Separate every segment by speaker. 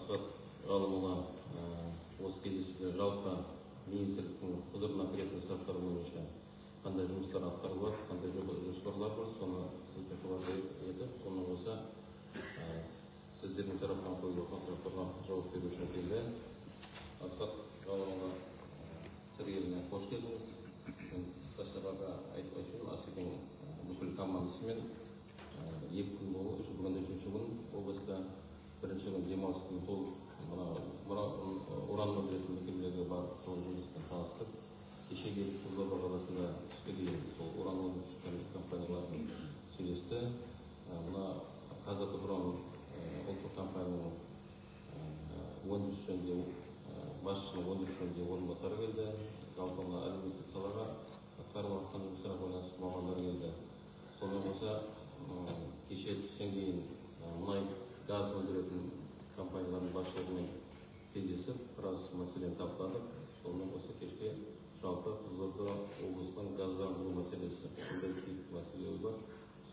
Speaker 1: Асхат Ғалымұлы осы кездесуде жалпы министрліктің құзырына кіретін сұрақтар бойынша қандай жұмыстар атқарылып жатыр, қандай жоспарлар бар, соны сізге хабар етіп, соны қоса сіздердің тараптан қойылып жатқан сұрақтарға жауап беру үшін келді. Асхат Ғалымұлы, Сыр еліне қош келдіңіз. Мен қысқаша баға айтып өтейін. Асекең бүкіл командасымен 2 күн болды, бүгін 3-ші күн облыста. Бірінші күн демалыс күні толық мына уран өндіретін мекемелерге барып сол жұмыспен таныстық. Кеше келіп Қызылорда қаласында түске дейін сол уран өндіруші компаниялармен сөйлесті. Мына Қазатомпром ұлттық компанияның өндіріс жөнінде басшысының өндіріс жөнінде орынбасары келді. Жалпы мына әлеуметтік салаға атқарылып жатқан жұмыстарға байланысты мамандар келді. Сонымен қоса кеше түстен кейін мұнай газ өндіретін компаниялардың басшылығымен кездесіп, біраз мәселені талқыладық. Сонымен қоса кешке жалпы Қызылорда облысының газдандыру мәселесі, қандай түйткілді мәселелер бар,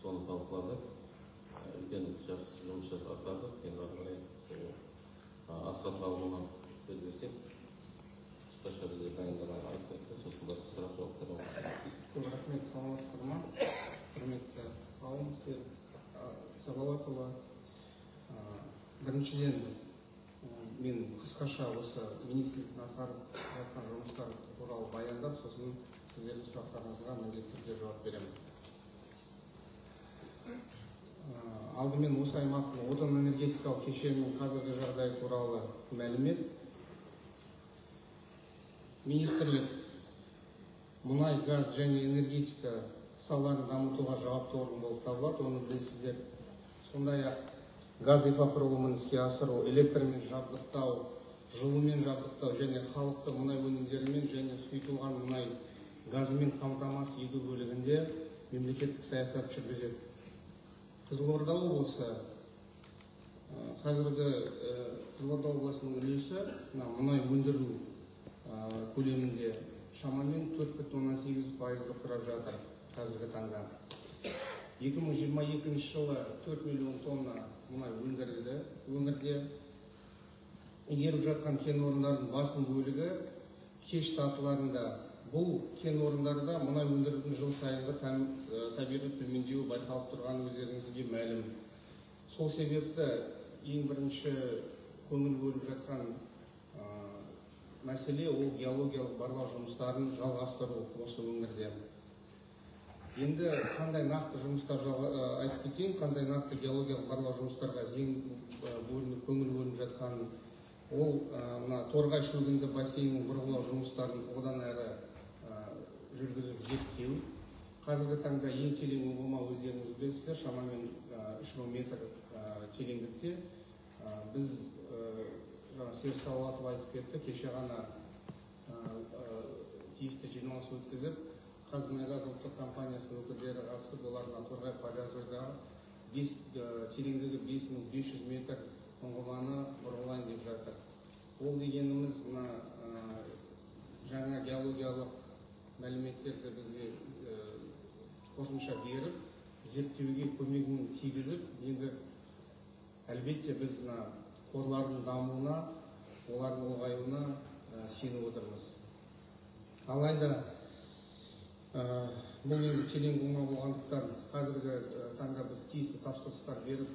Speaker 1: соны талқыладық. Үлкен жақсы жұмыс атқардық. Енді ары қарай Асхат Ғалымұлына сөз берсек, қысқаша бізге баяндама айтып өтті, сосын барып сұрақ жауаптар аламыз.
Speaker 2: Көп рахмет, саламатсыздар ма? Құрметті қауым, Серік Салауатұлы. Біріншіден, мен қысқаша осы министрліктің атқарып жатқан жұмыстар туралы баяндап, сосын сіздердің сұрақтарыңызға міндетті түрде жауап беремін. Алдымен осы аймақтың отын энергетикалық кешенінің қазіргі жағдайы туралы мәлімет. Министрлік мұнай, газ және энергетика салаларын дамытуға жауапты орган болып табылады, оны білесіздер. Сондай-ақ газ инфрақұрылымын іске асыру, электрмен жабдықтау, жылумен жабдықтау және халықты мұнай өнімдерімен және сұйытылған мұнай газымен қамтамасыз ету бөлігінде мемлекеттік саясат жүргізеді. Қызылорда облысы қазіргі Қызылорда облысының үлесі мұнай өндіру көлемінде шамамен 4,8%-ды құрап жатыр қазіргі таңда. 2022 жылы 4 миллион тонна мұнай өндірілді. Өңірде игеріліп жатқан кен орындарының басым бөлігі кеш сатыларында. Бұл кен орындарда мұнай өндірудің жыл сайынғы табиғи төмендеуі байқалып тұрғаны өздеріңізге мәлім. Сол себепті ең бірінші көңіл бөліп жатқан мәселе ол геологиялық барлау жұмыстарын жалғастыру осы өңірде. Енді қандай нақты жұмыстар айтып кетейін, қандай нақты геологиялық барлау жұмыстарға зейін бөлініп, көңіл бөлініп жатқанын. Ол мына Торғай шөгінді бассейнінің бұрғылау жұмыстарын одан әрі жүргізіп зерттеу. Қазіргі таңда ең терең ұңғыма өздеріңіз білесіздер, шамамен 3000 метр тереңдікте. Біз жаңа Серік Салауатов айтып кетті, кеше ғана тиісті жиналыс өткізіп, Қазмұнайгаз ұлттық компаниясының өкілдері қатысып, олар Торғай палеозойдағы тереңдігі 5500 метр ұңғыманы бұрғылайын деп жатыр. Ол дегеніміз мына жаңа геологиялық мәліметтерді бізге қосымша беріп, зерттеуге көмегін тигізіп, енді әлбетте біз мына қорлардың дамуына, олардың ұлғаюына сеніп отырмыз. Алайда бұл енді терең ұңғыма болғандықтан қазіргі таңда біз тиісті тапсырыстар беріп,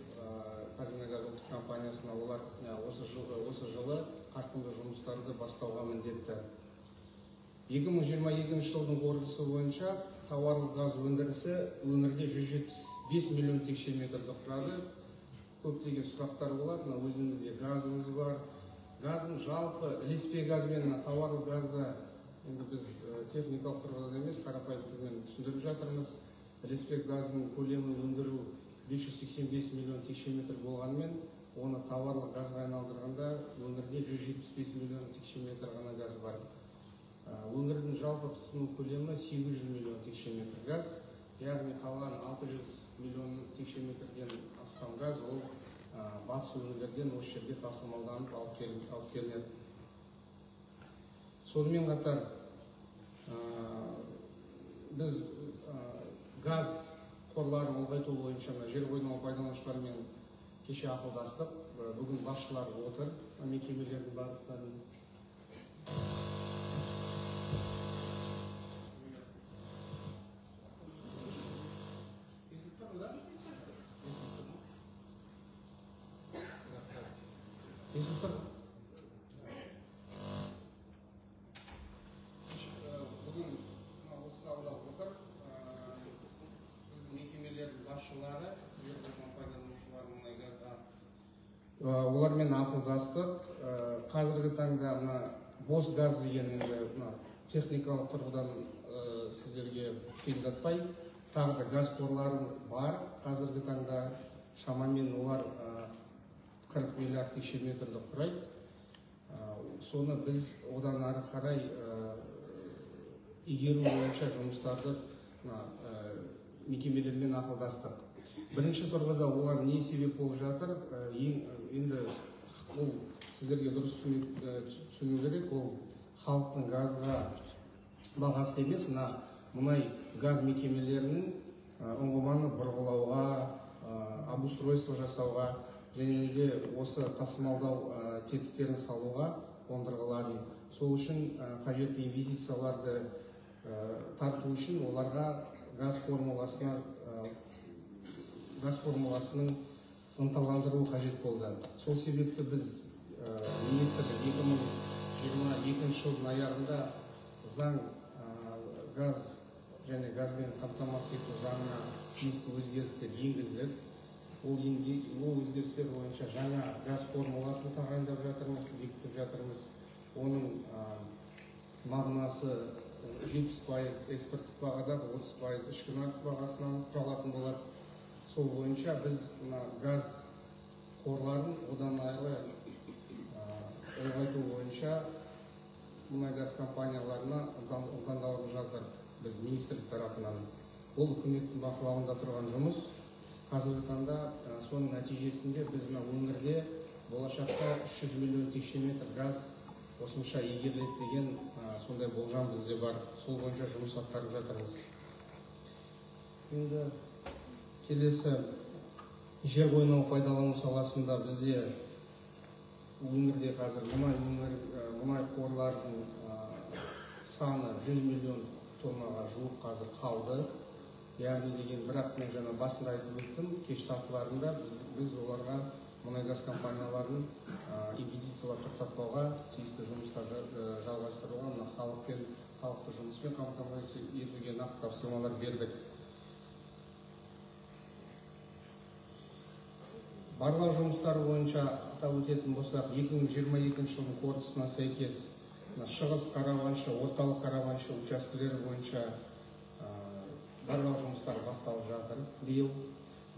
Speaker 2: Қазмұнайгаз ұлттық компаниясына олар осы жылы қарқынды жұмыстарды бастауға міндетті. 2022 жылдың қорытындысы бойынша тауарлық газ өндірісі өңірде 175 миллион текше метрді құрады. Көптеген сұрақтар болады. Мына өзімізде газымыз бар. Газдың жалпы ілеспе газ бен тауарлық газды енді біз техникалық тұрғыдан емес, қарапайым тілмен түсіндіріп жатырмыз. Ілеспе газдың көлемін өндіру 585 миллион текше метр болғанымен, оны тауарлық газға айналдырғанда өңірде 175 миллион текше метр ғана газ бар. Өңірдің жалпы тұтыну көлемі 800 миллион текше метр газ, яғни қалған 600 миллион текше метрден астам газ ол батыс өңірлерден осы жерге тасымалданып алып келінеді. Сонымен қатар біз газ қорларын ұлғайту бойынша жер қойнауын пайдаланушылармен Кеше ақылдастық, бүгін басшылар отыр мекемелердің барлықтарының. Бүгін осы залда отыр біздің мекемелердің басшылары, компанияның олармен ақылдастық. Қазіргі таңда мына бос газ деген енді мына техникалық тұрғыдан сіздерге қиындатпай, тағы да газ қорлары бар. Қазіргі таңда шамамен олар 40 миллиард текше метрді құрайды. Соны біз одан ары қарай игеру бойынша жұмыстарды мекемелермен ақылдастық. Бірінші тұрғыда оған не себеп болып жатыр? Енді ол сіздерге дұрыс түсіну керек, ол халықтың газға бағасы емес, мына мұнай газ мекемелерінің ұңғыманы бұрғылауға, обустройство жасауға және де осы тасымалдау тетіктерін салуға қондырғыларын. Сол үшін қажетті инвестицияларды тарту үшін оларға газ формуласының ынталандыру қажет болды. Сол себепті біз министрлік 2022 жылдың аяғында заң газ және газбен қамтамасыз ету заңына тиісті өзгерістер енгізіліп, ол өзгерістер бойынша жаңа газ формуласын тағайындап жатырмыз, бекітіп жатырмыз. Оның мағынасы 70% экспорттық бағадан, 30% ішкі нарық бағасынан құралатын болады. Сол бойынша біз мына газ қорларын одан әрі ұлғайту бойынша мұнай газ компанияларына ынталандырып жатыр біз министрлік тарапынан. Ол үкіметтің бақылауында тұрған жұмыс. Қазіргі таңда соның нәтижесінде біз мына өңірде болашақта 300 миллион текше метр газ қосымша игеріледі деген сондай болжам бізде бар. Сол бойынша жұмыс атқарып жатырмыз. Енді келесі жер қойнауын пайдалану саласында бізде өңірде қазір мұнай қорларының саны 100 миллион тоннаға жуық қазір қалды. Яғни деген, бірақ мен жаңа басында айтып өттім, кеш сатыларында біз оларға мұнай газ компанияларының инвестициялар тоқтатпауға, тиісті жұмыстар жалғастыруға, мына халықты жұмыспен қамтамасыз етуге нақты тапсырмалар бердік. Барлау жұмыстары бойынша атап өтетін болсақ, 2022 жылдың қорытындысына сәйкес Шығыс Караваншы, Орталық Караваншы учаскелері бойынша барлау жұмыстары басталып жатыр биыл.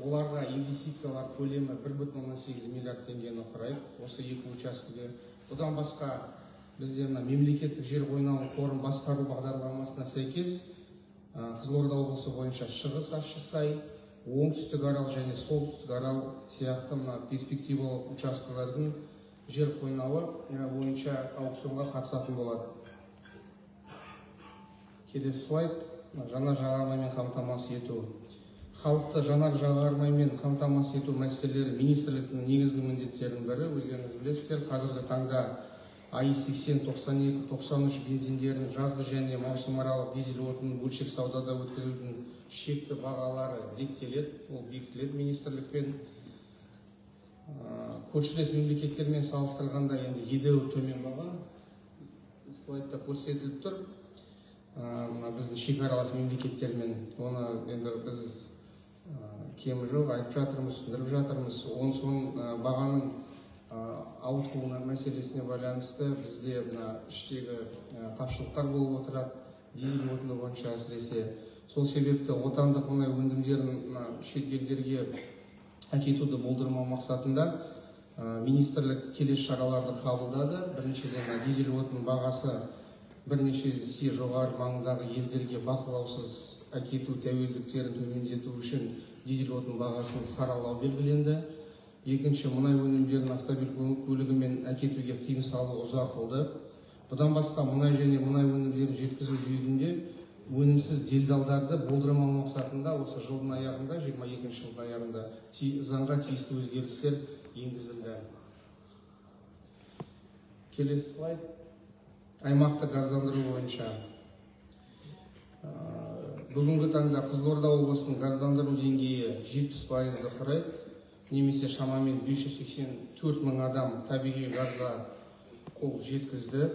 Speaker 2: Оларға инвестициялар көлемі 1,8 миллиард теңгені құрайды осы екі учаскеде. Бұдан басқа бізде мына мемлекеттік жер қойнауын қорын басқару бағдарламасына сәйкес Қызылорда облысы бойынша Шығыс Ащысай, Оңтүстік Арал және Солтүстік Арал сияқты мына перспективалық учаскелердің жер қойнауы бойынша аукционға қатысатын болады. Келесі слайд. Жанар жағармаймен қамтамасыз ету. Халықты жанар жағармаймен қамтамасыз ету мәселелері министрліктің негізгі міндеттерінің бірі. Өздеріңіз білесіздер, қазіргі таңда АИ 80, 92, 93 бензиндерін жазғы және маусымаралық дизель отынын бөлшек саудада өткізудің шекті бағалары реттеледі, ол бекітіледі министрлікпен. Көршілес мемлекеттермен салыстырғанда енді едәуір төмен баға слайдта көрсетіліп тұр. Мына біздің шекаралас мемлекеттермен оны енді біз кемі жоқ айтып жатырмыз, түсіндіріп жатырмыз. Соның бағаның ауытқуына мәселесіне байланысты бізде мына іштегі тапшылықтар болып отырады, дизель отыны бойынша әсіресе. Сол себепті отандық мұнай өнімдерін мына шет елдерге әкетуді болдырмау мақсатында министрлік келесі шараларды қабылдады. Біріншіден, дизель отының бағасы бірнеше есе жоғары маңдағы елдерге бақылаусыз әкету тәуелділіктерін төмендету үшін дизель отын бағасын саралау белгіленді. Екінші, мұнай өнімдерін автомобиль көлігімен әкетуге тыйым салу ұзартылды. Бұдан басқа мұнай және мұнай өнімдерін жеткізу жүйесінде Өнімсіз делдалдарды болдырмау мақсатында осы жылдың аяғында, 22 жылдың аяғында заңға тиісті өзгерістер енгізілді. Келесі слайд. Аймақты газдандыру бойынша. Бүгінгі таңда Қызылорда облысының газдандыру деңгейі 70%-ды құрайды, немесе шамамен 584 мың адам табиғи газға қол жеткізді.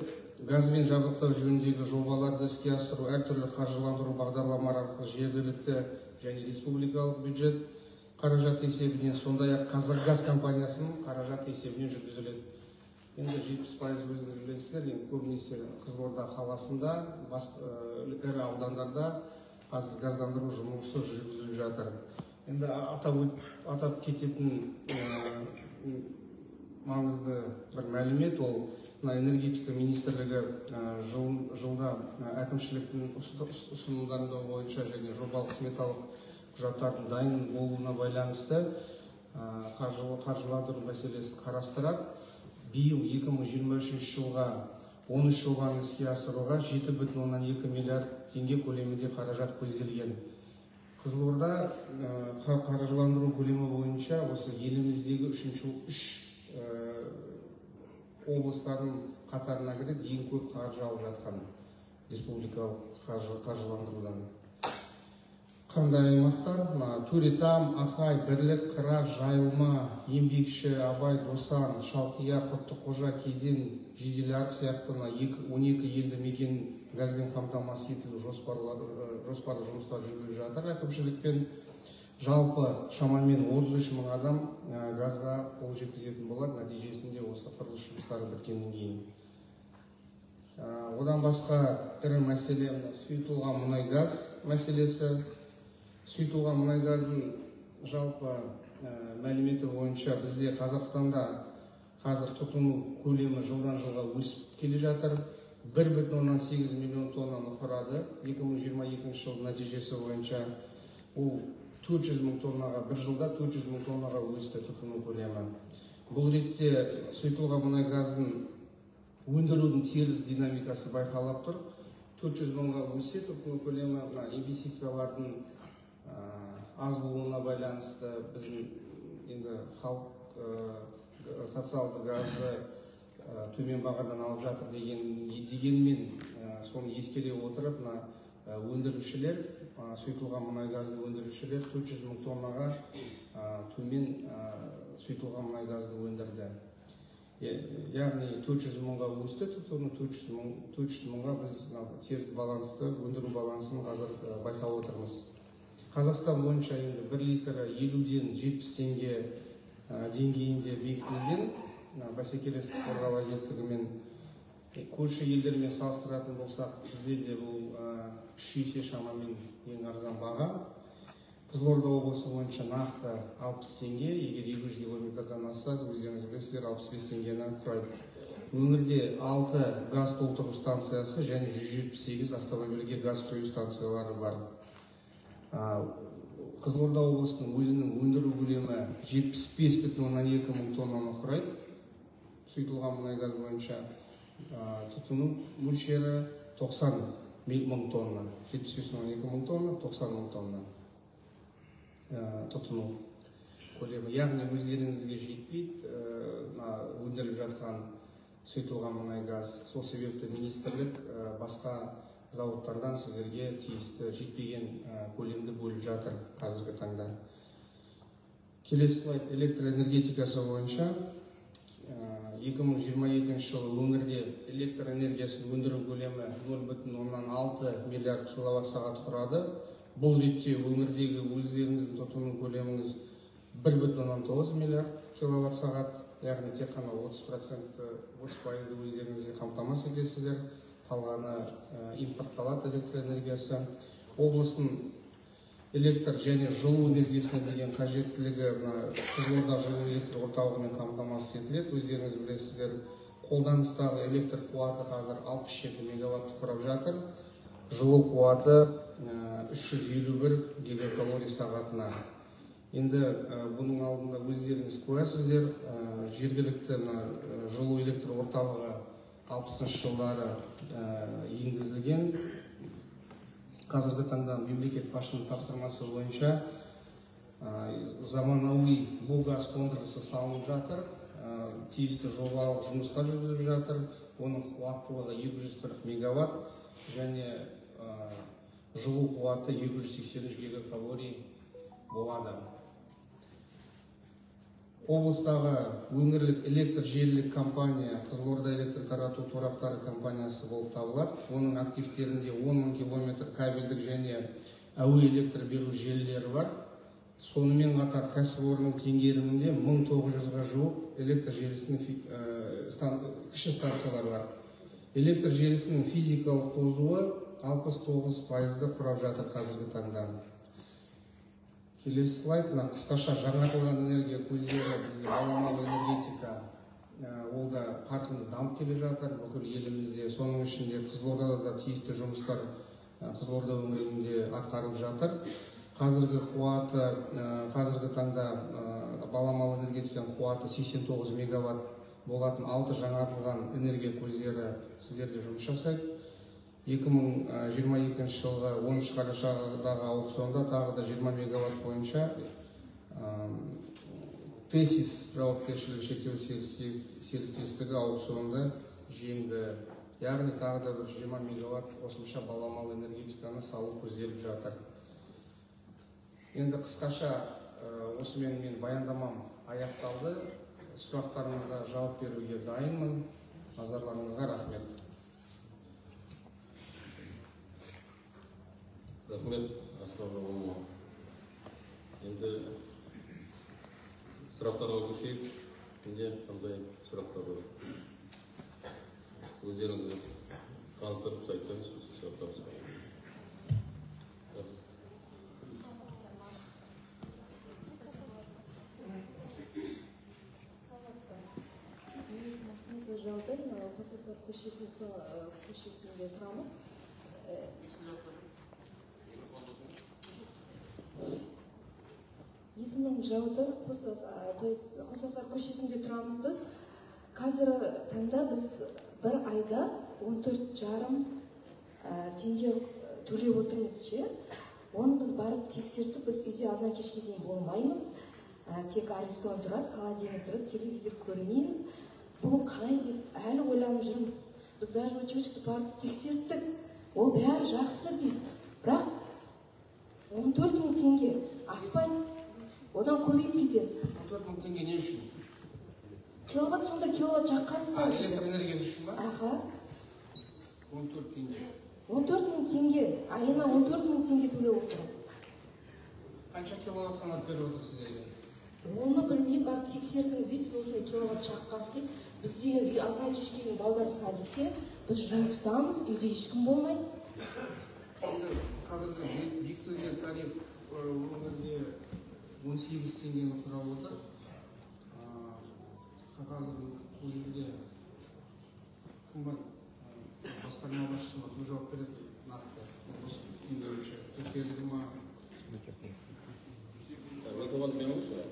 Speaker 2: Газбен жабдықтау жөніндегі жобаларды іске асыру әртүрлі қаржыландыру бағдарламалары арқылы жергілікті және республикалық бюджет қаражат есебінен, сондай-ақ Қазақгаз компаниясының қаражат есебінен жүргізіледі. Енді 70% өзіңіз білесіздер, енді көбінесе Қызылорда қаласында, ірі аудандарда қазір газдандыру жұмысы жүргізіліп жатыр. Енді атап кететін маңызды бір мәлімет, ол энергетика министрлігі жылда әкімшіліктің ұсынымдары бойынша және жобалық сметалық құжаттардың дайын болуына байланысты қаржыландыру мәселесін қарастырады. Биыл 2023 жылға 13 жобаны іске асыруға 7,2 миллиард теңге көлемінде қаражат көзделген. Қызылорда қаржыландыру көлемі бойынша осы еліміздегі үш облыстардың қатарына кіреді, ең көп қаржы алып жатқан республикалық қаржыландырудан. Қандай аймақтар? Төретам, Ақай, Бірлік, Қыра, Жайылма, Еңбекші, Абай, Досан, Шалқия, Құттықожа, Кеден, Жиделіарық сияқты 12 елді мекен газбен қамтамасыз етілу жоспарлы жұмыстар жүргізіліп жатыр әкімшілікпен. Жалпы шамамен 33 мың адам газға қол жеткізетін болады, нәтижесінде осы құрылыс жұмыстары біткеннен кейін. Одан басқа ірі мәселе сұйытылған мұнай газ мәселесі. Сұйытылған мұнай газдың жалпы мәліметі бойынша бізде Қазақстанда қазір тұтыну көлемі жылдан жылға өсіп келе жатыр. 1,8 миллион тоннаны құрады. 2022 жылдың нәтижесі бойынша ол 400 мың тоннаға, бір жылда 400 мың тоннаға өсті тұтыну көлемі. Бұл ретте сұйытылған мұнай газын өндірудің теріс динамикасы байқалып тұр. 400 мыңға өссе тұтыну көлемі, мына инвестициялардың аз болуына байланысты біздің енді халық социалды газды төмен бағадан алып жатыр дегенмен, соны ескере отырып, мына өндірушілер, сұйытылған мұнай газды өндірушілер 400 мың тоннаға төмен сұйытылған мұнай газды өндірді. Яғни 400 мыңға өсті тұтыну, 400 мыңға біз теріс балансты, өндіру балансын қазір байқап отырмыз. Қазақстан бойынша енді 1 литрі 50-ден 70 теңге деңгейінде бекітілген. Бәсекелестік қорғау агенттігімен көрші елдермен салыстыратын болсақ, бізде де бұл 3 есе шамамен ең арзан баға. Қызылорда облысы бойынша нақты 60 теңге, егер 200 километрден асса, өздеріңіз білесіздер, 65 теңгені құрайды. Өңірде 6 газ толтыру станциясы және 178 автомобильге газ құю станциялары бар. Қызылорда облысының өзінің өндіру көлемі 75,2 мың тоннаны құрайды. Сұйытылған мұнай газ бойынша тұтыну мөлшері 90 мың тонна, 75,2 мың тонна, 90 мың тонна тұтыну көлемі. Яғни өздеріңізге жетпейді өндіріліп жатқан сұйытылған мұнай газ. Сол себепті министрлік басқа зауыттардан сіздерге тиісті жетпеген көлемді бөліп жатыр қазіргі таңда. Келесі слайд электр энергетикасы бойынша. 2022 жылы өңірде электр энергиясын өндіру көлемі 0,6 миллиард киловатт сағат құрады. Бұл ретте өңірдегі өздеріңіздің тұтыну көлеміңіз 1,9 миллиард киловатт сағат, яғни тек қана 30%, 30%-ды өздеріңізге қамтамасыз етесіздер. Қалғаны импортталады электр энергиясы. Облыстың электр және жылу энергиясына деген қажеттілігі Қызылорда жылу электр орталығымен қамтамасыз етіледі. Өздеріңіз білесіздер, қолданыстағы электр қуаты қазір 67 мегаватты құрап жатыр. Жылу қуаты 351 гигакалорий сағатына. Енді бұның алдында өздеріңіз куәсіздер, жергілікті жылу электр орталығы 60 жылдары енгізілген. Қазіргі таңда мемлекет басшысының тапсырмасы бойынша заманауи бу газ қондырғысы салынып жатыр, тиісті жобалық жұмыстар жүргізіліп жатыр. Оның қуаттылығы 240 мегаватт және жылу қуаты 283 гигакалорий болады. Облыстағы өңірлік электр желілік компания Қызылорда электр тарату тораптары компаниясы болып табылады. Оның активтерінде 10 мың километр кабельдік және әуе электр беру желілері бар. Сонымен қатар кәсіпорынның теңгерімінде 1900-ға жуық электр желісінің кіші станциялары бар. Электр желісінің физикалық тозуы 69%-ды құрап жатыр қазіргі таңда. Келесі слайд, мына қысқаша жаңартылған энергия көздері, бізде баламалы энергетика, ол да қарқынды дамып келе жатыр бүкіл елімізде. Соның ішінде Қызылордада да тиісті жұмыстар Қызылорда өңірінде атқарылып жатыр. Қазіргі қуаты, қазіргі таңда баламалы энергетиканың қуаты 89 мегаватт болатын 6 жаңартылған энергия көздері сіздерде жұмыс жасайды. 2022 жылғы 10 қарашадағы аукционда тағы да 20 мегаватт бойынша ТЭСИС жауапкершілігі шектеулі серіктестігі аукционда жеңді. Яғни тағы да бір 20 мегаватт қосымша баламалы энергетиканы салу көзделіп жатыр. Енді қысқаша осымен мен баяндамам аяқталды. Сұрақтарыңызға жауап беруге дайынмын. Назарларыңызға рахмет.
Speaker 1: Рахмет, Асқар Ғалымұлы. Енді сұрақтарға көшейік. Кімде қандай сұрақтар бар? Өздеріңізді таныстырып айтсаңыз, сұрақтарыңыз бар.
Speaker 3: Жаудыр, Қосасар көшесінде тұрамыз. Есімім Жаудыр, Қосасар көшесінде тұрамыз біз. Қазір таңда біз бір айда 14,5 теңге төлеп отырмыз ше. Оны біз барып тексертіп, біз үйде азан кешке дейін болмаймыз. Тек Аристон тұрады, холодильник тұрады, телевизор көрмейміз. Бұл қалай деп әлі ойланып жүрміз. Біз даже учетчикті барып тексерттік. Ол бәрі жақсы дейді. Бірақ 14 мың теңге аспайды. Одан көбейіп кетеді.
Speaker 2: 14 мың теңге не үшін?
Speaker 3: Киловатт сонда киловатт жаққансыздар.
Speaker 2: Электр энергиясы үшін ба?
Speaker 3: Аха.
Speaker 2: 14 теңге.
Speaker 3: 14 мың теңге. Айына 14 мың теңге төлеп отырмын.
Speaker 2: Қанша киловатт санап беріп отыр сіздерге?
Speaker 3: Оны білмей барып тексердіңіз дейді, сіз осындай киловатт жаққансыз дейді. Біз деген үй азан кешке дейін балдар садикте, біз жұмыстамыз, үйде ешкім болмайды.
Speaker 2: Қазіргі бекітілген тариф өңірде 18 теңгені құрап отыр. Қазір бұл жерде кім бар? Басқарма басшысы бар, кім жауап береді нақты? Осы үй бойынша тексерілді ма?
Speaker 1: Микрофон мен алайыншы.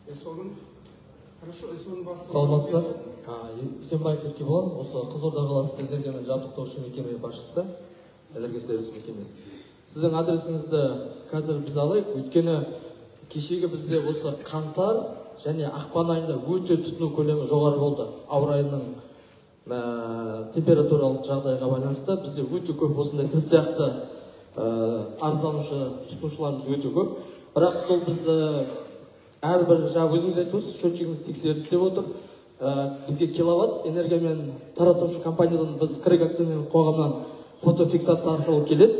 Speaker 2: СО-ның, хорошо, СО-ның бастығы.
Speaker 4: Саламатсыздар. Есенбаев Еркебұлан, осы Қызылорда қаласының энергиямен жабдықтаушы мекеме басшысы, энергосервис мекемесі. Сіздің адресіңізді қазір біз алайық, өйткені кешегі бізде осы қаңтар және ақпан айында өте тұтыну көлемі жоғары болды. Ауа райының температуралық жағдайға байланысты бізде өте көп осындай сіз сияқты арызданушы тұтынушыларымыз өте көп. Бірақ сол біз әрбір жаңа өзіңіз айтып отырсыз, счетчигіңіз тексерілді деп отыр. Бізге киловатт энергиямен таратушы компаниядан біз КРЭК акционерлік қоғамнан фотофиксация арқылы келеді.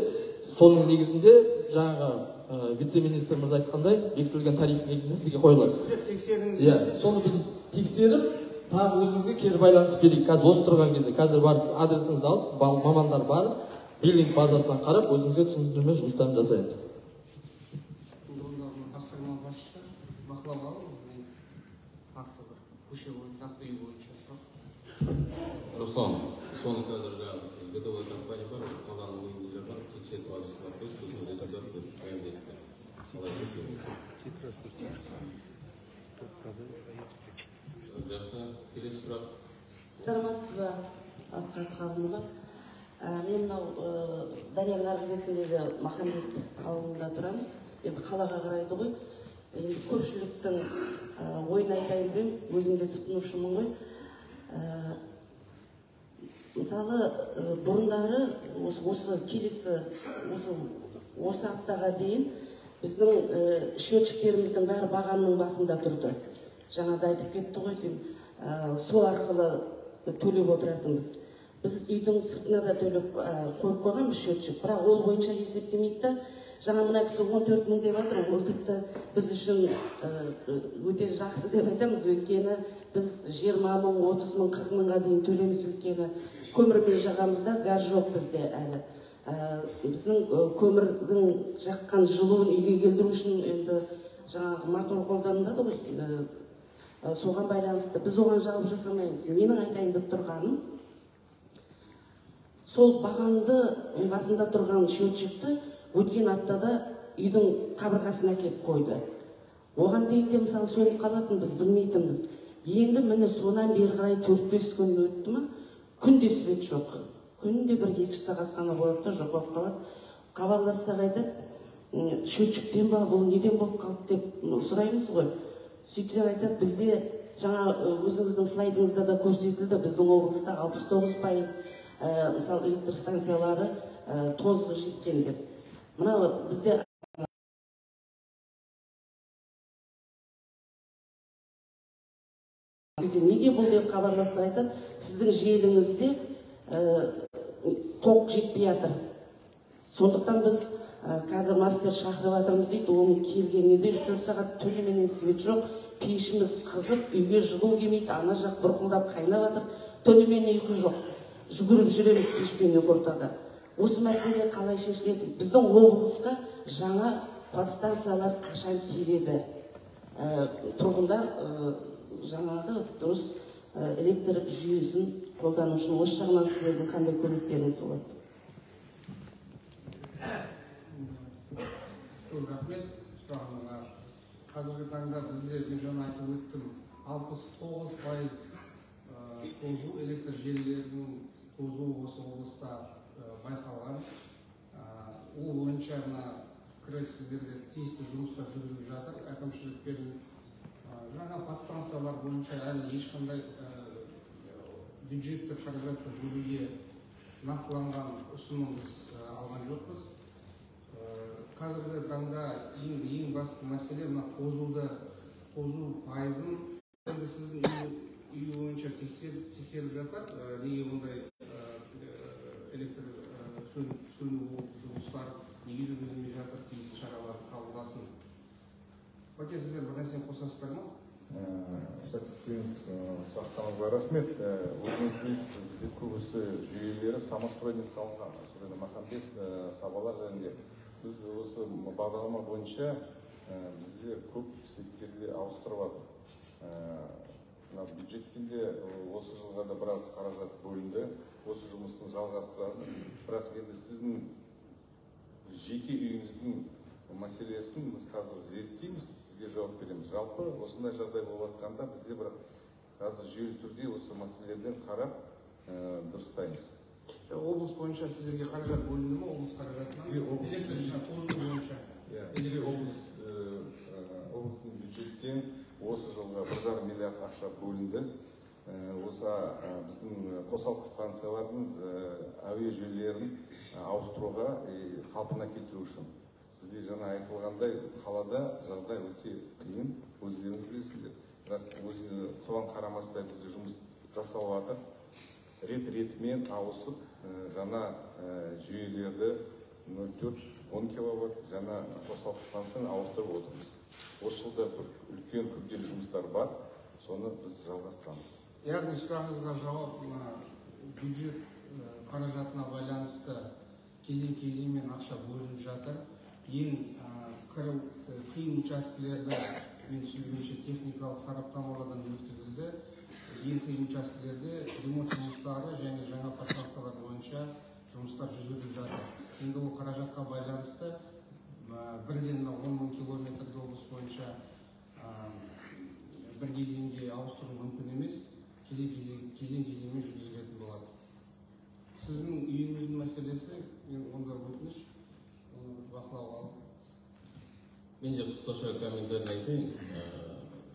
Speaker 4: Соның негізінде жаңағы вице-министр мырза айтқандай бекітілген тариф негізінде сізге қойылады.
Speaker 2: Сіздер тексердіңіз?
Speaker 4: Иә, соны біз тексеріп тағы өзіңізге кері байланыс берейік. Қазір осы тұрған кезде қазір барып адресіңізді алып, мамандар барып, биллинг базасынан қарап өзіңізге түсіндірме жұмыстарын жасаймыз.
Speaker 2: Ондағы басқарма басшысы бақылауға алыңыз, мен нақты бір көше бойынша, нақты үй бойынша сұрақ.
Speaker 1: Руслан, соны қазір жаңағы бытовой компания бар, қаланың үйінде барып тексеріп адресін алып қойып, сосын результатты баяндайсыздар. Қалай екен? Жақсы, келесі сұрақ.
Speaker 5: Саламатсыз ба? Асхат Ғалымұлы. Мен мынау дарияның арғы бетіндегі Махамбет ауылында тұрамын. Енді қалаға қарайды ғой. Енді көпшіліктің ойын айтайын деймін, өзім де тұтынушымын ғой. Мысалы, бұрындары осы келесі осы аптаға дейін біздің счетчиктеріміздің бәрі бағанның басында тұрды. Жаңа да айтып кетті ғой, сол арқылы төлеп отыратынбыз. Біз үйдің сыртына да төлеп қойып қойғанбыз счетчик, бірақ ол бойынша есептемейді да. Жаңа мына кісі 14 мың деп жатыр, ол тіпті біз үшін өте жақсы деп айтамыз, өйткені біз 20 мың, 30 мың, 40 мыңға дейін төлейміз, өйткені көмірмен жағамыз да, газ жоқ бізде әлі. Біздің көмірдің жаққан жылуын үйге келтіру үшін енді жаңағы мотор қолданылады ғой, соған байланысты біз оған жауап жасамаймыз. Менің айтайын деп тұрғаным, сол бағанды басында тұрған счетчикті өткен аптада үйдің қабырғасына әкеліп қойды. Оған дейін де мысалы сөніп қалатын, біз білмейтінбіз. Енді міне сонан бері қарай 4-5 күн өтті ма, күнде свет жоқ. Күнде 1-2 сағат қана болады да жоқ болып қалады. Хабарлассақ айтады, счетчиктен ба, бұл неден болып қалды деп сұраймыз ғой. Сөйтсек айтады, бізде жаңа өзіңіздің слайдыңызда да көрсетілді, біздің облыста 69% мысалы электр станциялары тозығы жеткен деп. Мына бізде неге бұл деп хабарласса айтады, сіздің желіңізде тоқ жетпей жатыр. Сондықтан біз қазір мастер шақырып жатырмыз дейді. Оның келгеніне де 3-4 сағат түніменен свет жоқ, пешіміз қызып, үйге жылу келмейді, ана жақ бұрқылдап қайнап жатыр, түнімен ұйқы жоқ, жүгіріп жүреміз пешпен екі ортада. Осы мәселе қалай шешіледі? Біздің облысқа жаңа подстанциялар қашан келеді? Тұрғындар жаңағы дұрыс электр жүйесін қолдану үшін осы жағынан сіздердің қандай көмектеріңіз болады?
Speaker 2: Көп рахмет сұрағыңызға. Қазіргі таңда бізде, мен жаңа айтып өттім, 69% тозу, электр желілерінің тозуы осы облыста байқалған. Ол бойынша мына КРЭК сіздерде тиісті жұмыстар жүргізіліп жатыр. Әкімшілікпен жаңа подстанциялар бойынша әлі ешқандай бюджеттік қаражатты бөлуге нақтыланған ұсыным біз алған жоқпыз. Қазіргі таңда ең басты мәселе мына тозу пайызын енді сіздің үй бойынша тексеріп жатыр. Неге ондай электр сөну жұмыстар неге жүргізілмей жатыр, тиісті шаралар қабылдасын. Бәке, сіздер бір нәрсені қосасыздар ма?
Speaker 6: Сіздеріңіз сұрақтарыңызға рахмет. Өзіңіз білесіз, бізде көбісі жүйелері самостроймен салынған. Особенно Махамбет, Сабалар жөнінде. Біз осы бағдарлама бойынша бізде көп сеттерді ауыстырып жатыр. Бюджеттен де осы жылға да біраз қаражат бөлінді. Осы жұмыстың жалғастырады. Бірақ енді сіздің жеке үйіңіздің мәселесін біз қазір зерттейміз, сізге жауап береміз. Жалпы осындай жағдай болып жатқанда бізде бірақ қазір жүйелі түрде осы мәселелерден қарап дұрыстаймыз.
Speaker 2: Облыс бойынша сіздерге қаражат бөлінді ме? Облыс қаражатынан? Электр тозу бойынша.
Speaker 6: Бізде облыстың бюджеттен осы жылға 1,5 миллиард ақша бөлінді. Осы біздің қосалқы станциялардың әуе жүйелерін ауыстыруға, қалпына келтіру үшін. Бізде жаңа айтылғандай қалада жағдай өте қиын, өздеріңіз білесіздер. Бірақ соған қарамастан бізде жұмыс жасалып жатыр. Рет-ретімен ауысып, жаңа жүйелерді 0,4-10 киловатт жаңа қосалқы станцияны ауыстырып отырмыз. Осы жылда бір үлкен күрделі жұмыстар бар, соны біз жалғастырамыз.
Speaker 2: Яғни сұрағыңызға жауап, бюджет қаражатына байланысты кезең-кезеңмен ақша бөлініп жатыр. Ең қиын учаскелерді, мен түсінгенше, техникалық сараптамалардан өткізілді. Ең қиын учаскелерде ремонт жұмыстары және жаңа подстанциялар бойынша жұмыстар жүргізіліп жатыр. Енді ол қаражатқа байланысты бірден 10 мың километрді облыс бойынша бір кезеңге ауыстыру мүмкін емес, кезең-кезеңмен жүргізілетін болады. Сіздің үйіңіздің мәселесі, мен онда өтініш, оны бақылауға алып.
Speaker 1: Мен де қысқаша комментарий айтайын.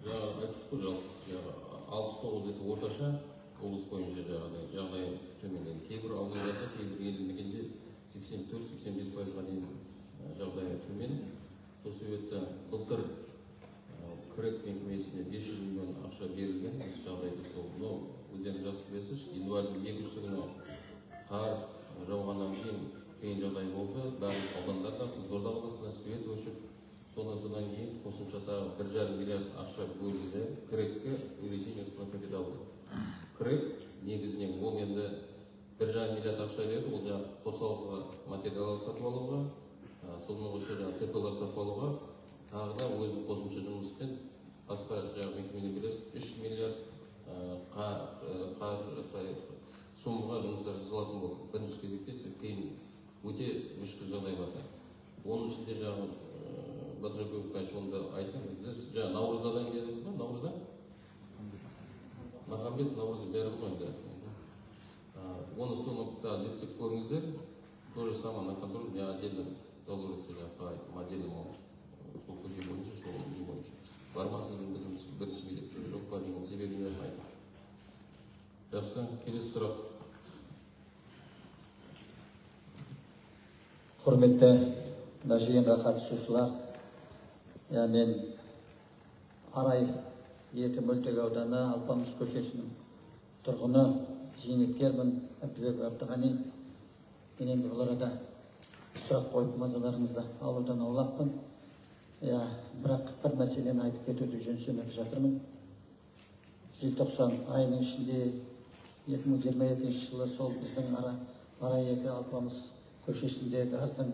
Speaker 1: Жаңа айттық қой, жалпы 69 это орташа, облыс бойынша жаңағыдай жағдай төмендеген. Кейбір аудандарда, кейбір елді мекенде 84-85%-ға дейін жағдай төмен. Сол себепті былтыр КРЭК мекемесіне 500 миллион ақша берілген. Осы жағдайды сол, но өздеріңіз жақсы білесіз, январьдың 2 күні қар жауғаннан кейін қиын жағдай болды. Барлық аудандарда, Қызылорда қаласында свет өшіп, содан кейін қосымша тағы 1,5 миллиард ақша бөлінді КРЭК-ке, увеличение капитала. КРЭК негізінен ол енді 1,5 миллиард ақша берді, ол жаңағы қосалқы материалдар сатып алуға, сонымен қоса жаңағы ТП-лар сатып алуға, тағы да өзі қосымша жұмыспен басқа жаңағы мекемелер білесіз, 3 миллиард сомаға жұмыстар жасалатын болды. Бірінші кезекте қиын, өте мүшкіл жағдайларда. Оның ішінде жаңағы Батырбеков, конечно, оны да айтамын. Сіз жаңағы Наурыздан келдіңіз ба? Наурызда? Махамбет, Наурыз бәрі ғой енді. Оны соны да зерттеп көріңіздер. То же самое на контроль, я отдельно доложится, жаңағы айттым, отдельно сол көше бойынша, сол үй бойынша. Бар ма сіздің біздің бірінші кезекте, жоқ па деген себебін айттым. Жақсы, келесі сұрақ.
Speaker 7: Құрметті мына жиынға қатысушылар, мен Арай 2 мөлтек ауданы Алпамыс көшесінің тұрғыны, зейнеткермін, Әбдібеков Әбдіғани. Мен енді бұл арада сұрақ қойып мазаларыңызды алудан аулақпын. Бірақ бір мәселені айтып кетуді жөн санап жатырмын. Желтоқсан айының ішінде 2022 жылы сол біздің Арай 2 Алпамыс көшесінде газдың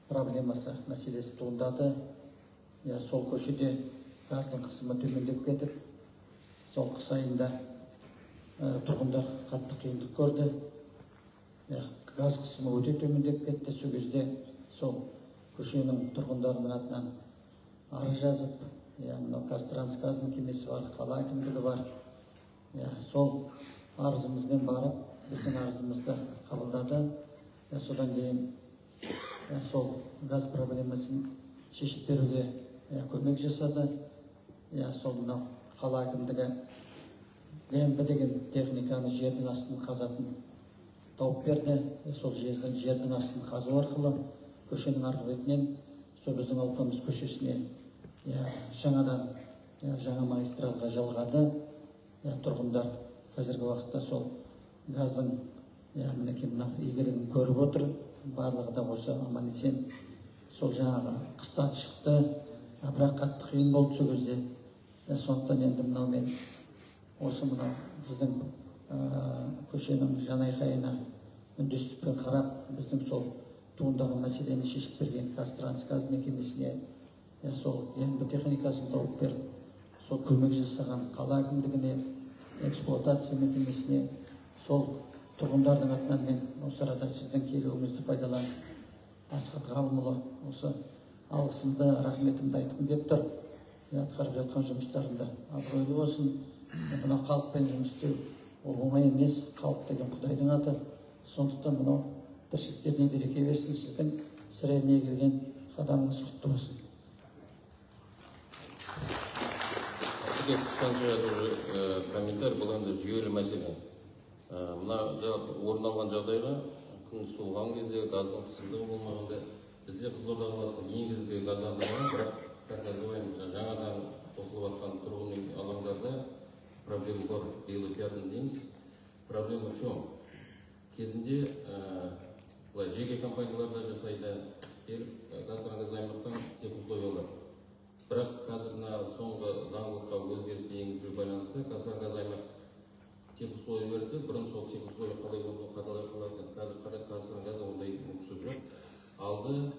Speaker 7: проблемасы мәселесі туындады. Сол көшеде газдың қысымы төмендеп кетіп, сол қыс айында тұрғындар қатты қиындық көрді. Газ қысымы өте төмендеп кетті. Сол кезде сол көшенің тұрғындарының атынан арыз жазып, мынау ҚазТрансГаз мекемесі бар, қала әкімдігі бар. Сол арызымызбен барып, біздің арызымызды қабылдады. Содан кейін сол газ проблемасын шешіп беруге көмек жасады. Сол мынау қала әкімдігі ГМБ деген техниканы жердің астын қазатын тауып берді. Сол жердің астын қазу арқылы көшенің арғы бетінен сол біздің Алпамыс көшесіне жаңадан жаңа магистральға жалғады. Тұрғындар қазіргі уақытта сол газдың мінекей мынау игілігін көріп отыр. Барлығы да осы аман есен сол жаңағы қыстан шықты. Бірақ қатты қиын болды сол кезде. Сондықтан енді мынау мен осы мынау біздің көшенің жанайқайына үндестікпен қарап, біздің сол туындаған мәселені шешіп берген ҚазТрансГаз мекемесіне, сол ГМБ техникасын тауып беріп, сол көмек жасаған қала әкімдігіне, эксплуатация мекемесіне, сол тұрғындардың атынан мен осы арада сіздің келуіңізді пайдаланып, Асхат Ғалымұлы, осы алғысымды, рахметімді айтқым келіп тұр. Атқарып жатқан жұмыстарында абыройлы болсын. Мынау халықпен жұмыс істеу ол оңай емес, халық деген Құдайдың аты. Сондықтан мынау тіршіліктеріне береке берсін, сіздің Сыр еліне келген қадамыңыз құтты болсын.
Speaker 1: Сізге қысқаша тоже комментарий, бұл енді жүйелі мәселе. Мына орын алған жағдайға күн суыған кезде, газдың қысымдығы болмағанда, бізде Қызылорда қаласында негізгі газдандырма, бірақ так называемый жаңадан қосылып жатқан тұрғын үй алаңдарда проблема бар, белый пятна дейміз. Проблема в чем? Кезінде былай жеке компаниялар да жасайды, келіп ҚазТрансГаз аймақтан техусловиялар. Бірақ қазір мына соңғы заңдылыққа өзгеріс енгізу байланысты ҚазТрансГаз аймақ техусловия берді. Бұрын сол техусловия қалай болды, қалай қалай, қазір ҚазТрансГаз ондай мүмкіншілік жоқ. Алды,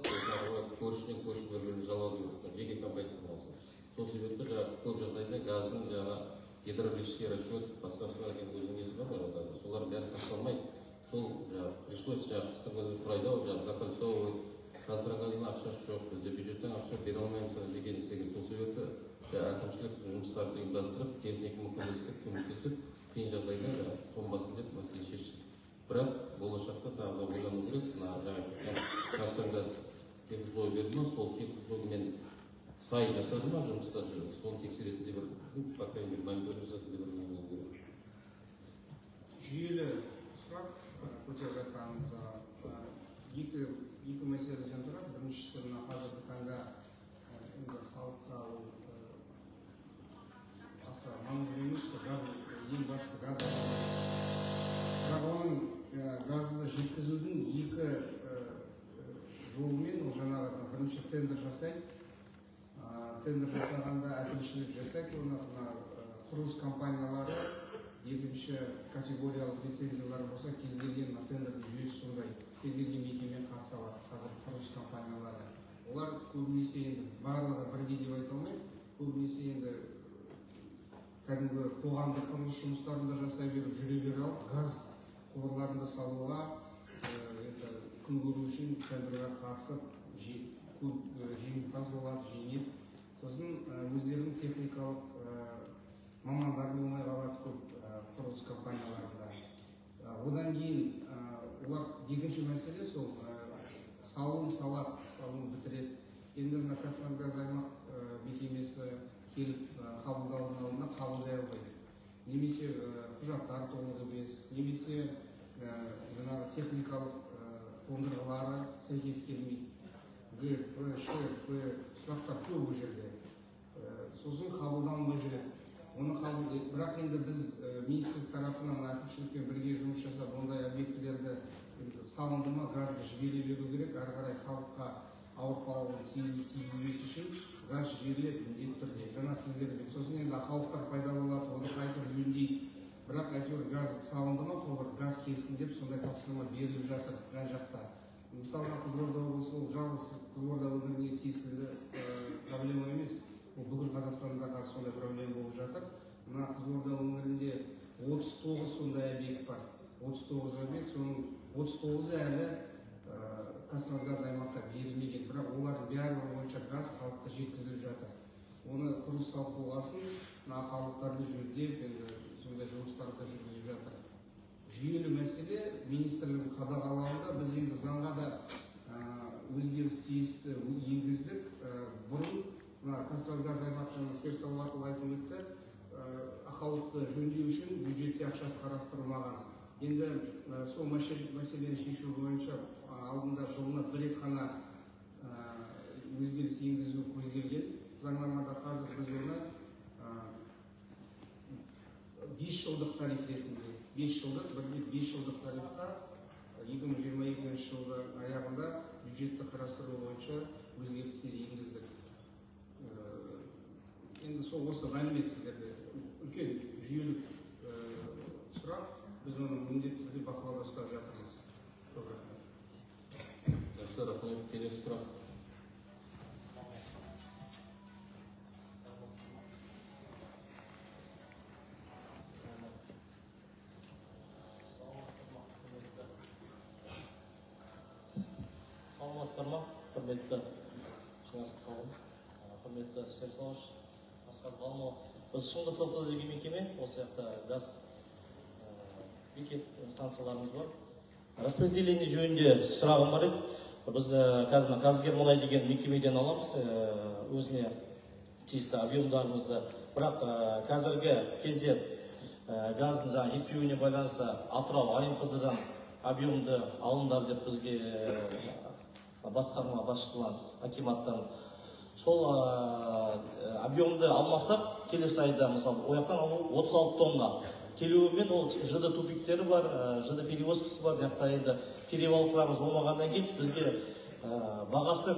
Speaker 1: көршіден көрші бір-біріне жалғау керек, жеке компания болса. Сол себепті жаңағы көп жағдайда газдың жаңа гидравлический расчет, басқа өзінің несі бар ғой, газда, солар бәрі сақталмайды. Сол жаңағы пришлось жаңағы қыстың өзі құрайды ау, жаңағы закольцовывать. ҚазТрансГаздың ақшасы жоқ, бізде бюджеттен ақша бере алмаймыз жеке не істеген. Сол себепті жаңағы әкімшілік жұмыстарды ұйымдастырып, техника көмектесіп, қиын жағдайда жаңағы қонбасын деп мәселе шешті. Бірақ болашақта тағы да ойлану керек. Мына жаңа Казтрансгаз техусловие берді ма, сол техусловиямен сай жасады ма жұмыстар, соны тексеретін де бір, по крайней мере, мониторинг жасайтын де бір не болу керек.
Speaker 2: Жүйелі сұрақ көтеріп жатқаныңызға екі мәселеден тұрады. Біріншісі, мына қазіргі таңда енді халыққа ол аса маңызды емес қой, газ, ең бастысы газ. Бірақ оның газды жеткізудің екі жолымен, ол жаңағы бірінші тендер жасайды. Тендер жасағанда әкімшілік жасайды, оны мына құрылыс компаниялары екінші категориялық лицензиялар болса, кез келген мына тендердің жүйесі сондай, кез келген мекеме қатыса алады. Қазір құрылыс компаниялары, олар көбінесе, енді барлығы бірдей деп айта алмаймын, көбінесе енді кәдімгі қоғамдық құрылыс жұмыстарын да жасай беріп жүре бере алып, газ құбырларын да салуға енді күн көру үшін тендерге қатысып көп жеңімпаз болады, жеңеді. Сосын өздерінің техникалық мамандары болмай қалады көп құрылыс компанияларында. Одан кейін олар екінші мәселе сол салуын салады, салуын бітіреді. Енді мына Казтрансгаз аймақ мекемесі келіп қабылдаудың алдында қабылдай алмайды. Немесе құжаттар толық емес, немесе жаңағы техникалық қондырғылары сәйкес келмейді. Г, П, Ш, П сұрақтар көп ол жерде. Сосын қабылданбай жүреді. Оны қабыл, бірақ енді біз министрлік тарапынан әкімшілікпен бірге жұмыс жасап, ондай объектілерді енді салынды ма, газды жібере беру керек, әрі қарай халыққа ауыртпалығын тигізбес үшін газ жіберіледі міндетті түрде. Жаңа сіздермен. Сосын енді ақаулықтар пайда болады, оны қайтып жөндейді. Бірақ әйтеуір газ салынды ма, құбыр газ келсін деп сондай тапсырма беріліп жатыр жан жақта. Мысалға, Қызылорда облысы, ол жалғыз Қызылорда өңіріне тиесілі проблема емес. Ол бүкіл Қазақстанда қазір сондай проблема болып жатыр. Мына Қызылорда өңірінде 39 сондай объект бар. 39 объект, соның 39-ы әлі Казтрансгаз аймаққа берілмеген. Бірақ олардың барлығы бойынша газ халыққа жеткізіліп жатыр. Оны құрылыс салып болғасын, мына ақаулықтарды жөндеп, енді сондай жұмыстарды жүргізіп жатыр. Жүйелі мәселе министрліктің қадағалауында. Біз енді заңға да өзгеріс тиісті енгіздік. Бұрын мына Казтрансгаз аймақ, жаңа Серік Салауатұлы айтып өтті, ақаулықты жөндеу үшін бюджетте ақшасы қарастырылмаған. Енді сол мәселені шешу бойынша алдында жылына бір рет қана өзгеріс енгізу көзделген заңнамада. Қазір біз оны 5 жылдық тариф ретінде, 5 жылдық, бірде 5 жылдық тарифқа 2022 жылдың аяғында бюджетті қарастыру бойынша өзгерістер енгіздік. Енді сол осы мәлімет сіздерде үлкен жүйелік сұрақ, біз оны міндетті түрде бақылауда ұстап жатырмыз. Көп рахмет.
Speaker 1: Жақсы, рахмет. Келесі сұрақ.
Speaker 4: Саламатсыздар ма, құрметті жиналыс қауым, құрметті Серік Салауатович, Асқар Ғалымұлы. Біз Шыңғыс ЛТ деген мекеме, осы жақта газ бекет станцияларымыз бар. Распределение жөнінде сұрағым бар еді. Біз қазір Казгермұнай деген мекемеден аламыз өзіне тиісті объемдарымызды. Бірақ қазіргі кезде газдың жаңа жетпеуіне байланысты Атырау АМПЗ-дан объемды алыңдар деп бізге басқарма басшысынан, акиматтан сол объемды алмасақ, келесі айда мысалы ол жақтан алу 36 тонна келуімен ол ЖД тупиктері бар, ЖД перевозкасы бар, мына жақта енді перевалкаларымыз болмағаннан кейін бізге бағасы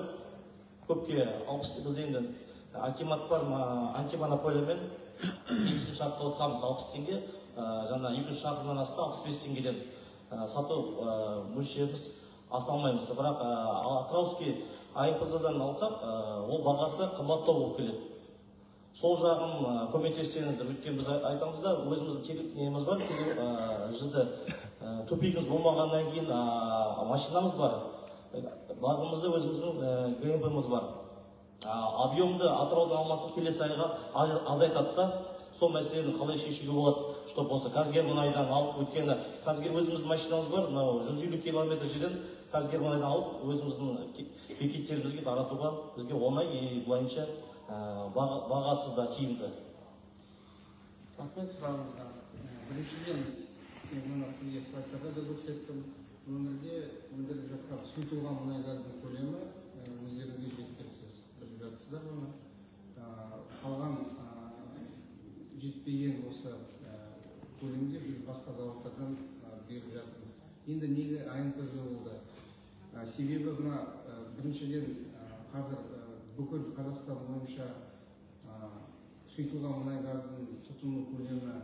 Speaker 4: көпке 60, біз енді акимат бар, антимонополиямен келісім шартқа отырғанбыз 60 теңге, жаңа 200 шақырымнан асты 65 теңгеден сату мөлшеріміз аса алмаймыз. Бірақ Атырауский АМПЗ-дан алсақ, ол бағасы қымбаттау болып келеді. Сол жағын көмектессеңіздер, өйткені біз айтамыз да, өзіміздің неміз бар, ЖД тупигіміз болмағаннан кейін машинамыз бар, базамызда өзіміздің ГМП-мыз бар. Объемды Атыраудан алмасақ келесі айға азайтады да. Сол мәселені қалай шешуге болады, чтобы осы Казгермұнайдан алып, өйткені Казгер өзіміздің машинамыз бар, мынау 150 километр жерден Казгермұнайдан алып, өзіміздің бекеттерімізге таратуға бізге оңай и былайынша бағасы да тиімді.
Speaker 2: Рахмет сұрағыңызға. Біріншіден, мен мына сізге слайдтарда да көрсеттім, өңірде өндіріліп жатқан сұйытылған мұнай газдың көлемі өздеріңізге жеткіліксіз, біліп жатсыздар оны. Қалған жетпеген осы көлемде біз басқа зауыттардан беріп жатырмыз. Енді неге АНПЗ болды? Себебі мына біріншіден, қазір бүкіл Қазақстан бойынша сұйытылған мұнай газдың тұтыну көлемі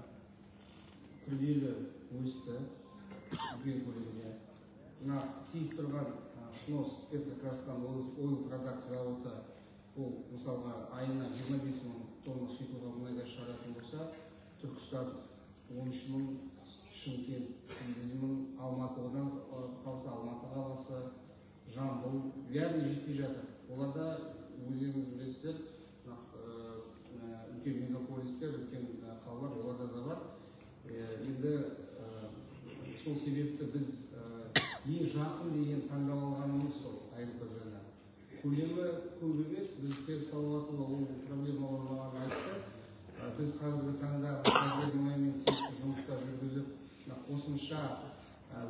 Speaker 2: күрделі өсті, үлкен көлемде. Мына тиіп тұрған ШНОС Петроказахстан Ойл Продакт зауыты, ол мысалға айына 25 мың тонна сұйытылған мұнай газ шығаратын болса, Түркістан 13 мың, Шымкент 8 мың, Алматы одан қалса Алматы қаласы, Жамбыл, бәріне жетпей жатыр. Оларда өздеріңіз білесіздер, үлкен мегаполистер, үлкен қалалар оларда да бар. Енді сол себепті біз ең жақын деген таңдап алғанымыз сол АНПЗ-ны. Көлемі көп емес, біз Серік Салауатұлы ол проблемалар маған айтты. Біз қазіргі таңда Казгермұнаймен тиісті жұмыстар жүргізіп, қосымша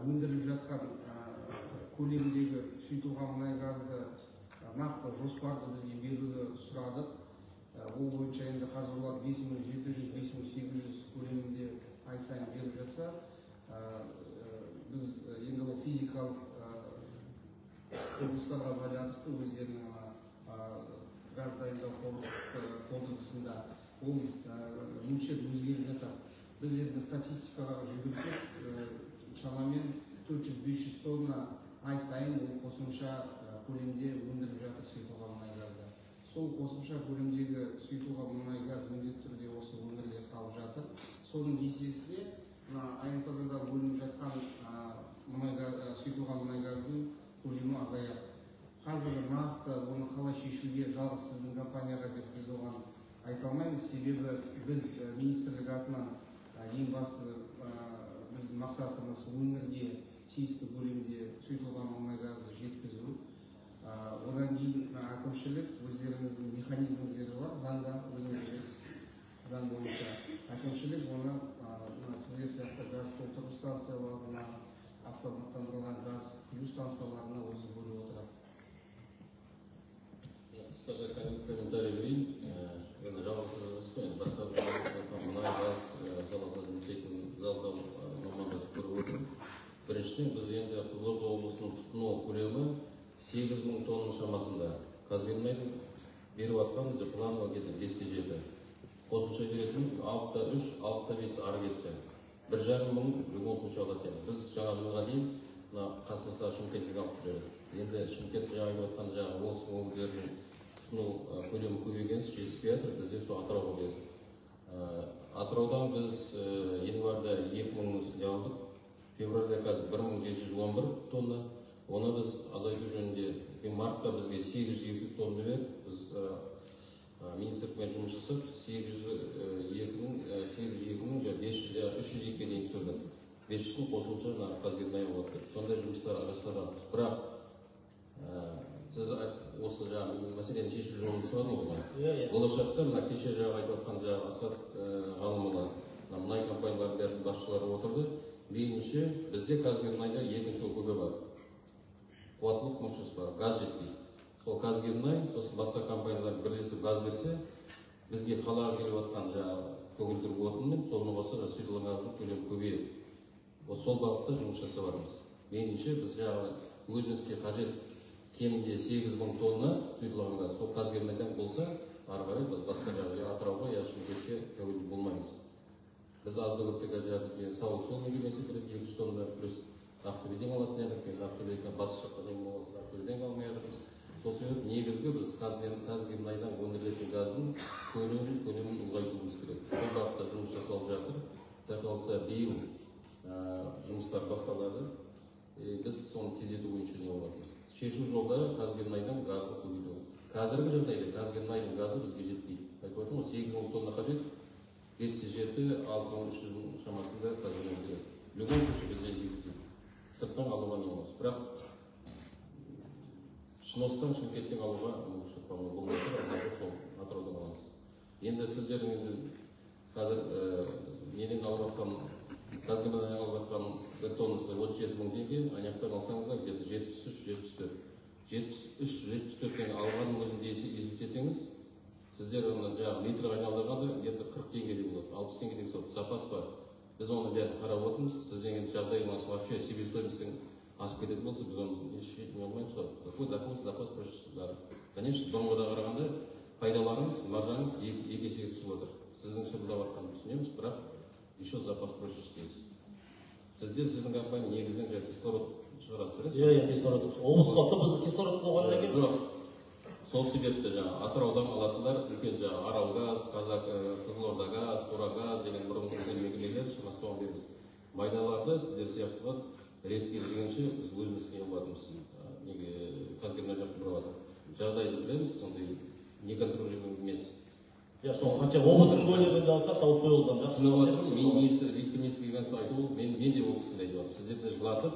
Speaker 2: өндіріліп жатқан көлемдегі сұйытылған мұнай газды нақты жоспарды бізге беруді сұрадық. Ол бойынша енді қазір олар 5700, 5800 көлемінде ай сайын беріп жатса, біз енді ол физикалық облыстарға байланысты өздерінің газ дайындау қондырғысында ол мөлшер өзгеріп жатады. Біз енді статистикаға жүгінсек, шамамен 400-500 тонна ай сайын ол қосымша көлемде өндіріліп жатыр сұйытылған мұнай газды. Сол қосымша көлемдегі сұйытылған мұнай газ міндетті түрде осы өңірде қалып жатыр. Соның есесіне мына АНПЗ-да бөлініп жатқан сұйытылған мұнай газдың көлемі азаяды. Қазір нақты оны қалай шешуге жалғыз сіздің компанияға деп біз оған айта алмаймыз, себебі біз министрлік атынан ең басты біздің мақсатымыз өңірге тиісті көлемде сұйытылған мұнай газды жеткізу. Одан кейін әкімшілік өздеріңіздің механизмдері бар, заңда өзіңіз білесіз, заң бойынша әкімшілік оны сіздер сияқты газ толтыру станцияларына, автоматтандырылған газ құю станцияларына өзі бөліп отырады.
Speaker 1: Қысқаша комментарий берейін. Енді жалғыз сіз емес қой, енді басқа мұнай газ саласында жұмыс істейтін залда мамандарды көріп отырмын. Біріншіден, біз енді Қызылорда облысының тұтыну көлемі 8000 тонна шамасында. Казгермұнайдың беріп жатқан плановый где-то 5,7. Қосымша беретін 6,3, 6,5 ары кетсе. 1,5 мың любом случае алады екен. Біз жаңа жылға дейін мына қасымыздағы Шымкентке алып келеді. Енді Шымкент жаңа айтып жатқан жаңа осы өңірлердің тұтыну көлемі көбейген жетіспей жатыр, бізде сол Атырауға берді. Атыраудан біз январьда 2000 үстінде алдық, февральда қазір 1711 тонна. Оны біз азайту жөнінде мартта бізге 802 тонна берді. Біз министрлікпен жұмыс жасап 802 мың 302-ге дейін түсірдік. 500-ін қосымша Казгермұнай болады деп. Сондай жұмыстар жасап жатырмыз. Бірақ сіз осы жаңағы мәселені шешу жолын сұрадыңыз ғой.
Speaker 4: Иә.
Speaker 1: Болашақта мына кеше жаңағы айтып жатқан жаңағы Асхат Ғалымұлы, мына мұнай компанияларының бәрінің басшылары отырды. Мейлінше бізде Казгермұнайда екінші ОКБ бар. Қуаттылық мощность бар, газ жетпейді. Сол Казгермұнай, сосын басқа компаниялар бірлесіп газ берсе, бізге қалаға келіп жатқан жаңағы көгілдір отынмен сонымен қоса сұйытылған газдың көлемі көбейеді. Сол бағытта жұмыс жасап жатырмыз. Мейлінше біз жаңағы өзімізге қажет кемінде 8000 тонна сұйытылған газ сол Казгермұнайдан болса, ары қарай біз басқа жаңағы я Атырауға, я Шымкентке тәуелді болмаймыз. Біз азды көпті жаңағы бізге сауық сол мекемесі береді, 200 тонна плюс Ақтөбеден алатын едік, енді Ақтөбеге батыс жақта нең болса Ақтөбеден алмай жатырмыз. Сол себеп негізгі біз Казгермұнайдан өндірілетін газдың көлемін ұлғайтуымыз керек. Сол бағытта жұмыс жасалып жатыр. Құдай қаласа биыл жұмыстар басталады. Біз соны тездету бойынша не болып жатырмыз. Шешу жолдары Казгермұнайдан газды көбейту. Қазіргі жағдайда Казгермұнайдың газы бізге жетпейді. Айтып отырмын ғой, 8000 тонна қажет. 5,7, 6,300 шамасында қазір келеді. В любом случае бізде дефицит. Сырттан алуға не болмас. Бірақ Шыностан, Шымкенттен алуға мүмкіншілік болмай тұр, сол Атыраудан аламыз. Енді сіздердің енді қазір неден алып жатқан, Казгерманиядан алып жатқан бір тоннасы 37 мың теңге, ана жақтан алсаңыздар где-то 73, 74. 73, 74 теңге алғанның өзінде есептесеңіз, сіздер оны жаңағы литрға айналдырғанда где-то 40 теңгедей болады, 60 теңгедей сол запас бар. Біз оны бәрін қарап отырмыз. Сізден енді жағдай у нас вообще себестоимость асып кететін болса, біз оны еш не алмаймыз ғой. Какой запас бар. Конечно, бұрынғыда қарағанда пайдаларыңыз, маржаңыз екі есеге түсіп отыр. Сіздің шырылдап жатқанын түсінеміз, бірақ еще запас прочности есть. Сізде, сіздің компания негізінен жаңағы кислород шығарасыз, білесіз?
Speaker 4: Иә, кислород. Облысқа сол біз кислород болғаннан кейін.
Speaker 1: Жоқ. Сол себепті жаңағы Атыраудан алатындар үлкен жаңағы Аралгаз, Қазақ, Қызылорда газ, Турагаз деген бұрынғы үлкен мекемелер шамасы соған береміз. Майдаларды сіздер сияқтылар ретке келгенше біз өзіміз қиын болатынбыз. Неге Казгермания жақты бір алады. Жағдайды білеміз, сондай неконтролируемый емес.
Speaker 4: Иә, сол хотя облыстың көлемінде алсақ, сол сойылдан жақсы.
Speaker 1: Түсініп отырмын, мен министр, вице-министр келген соң айтып, мен де ол кісіні айтып жатырмын. Сіздерді жылатып,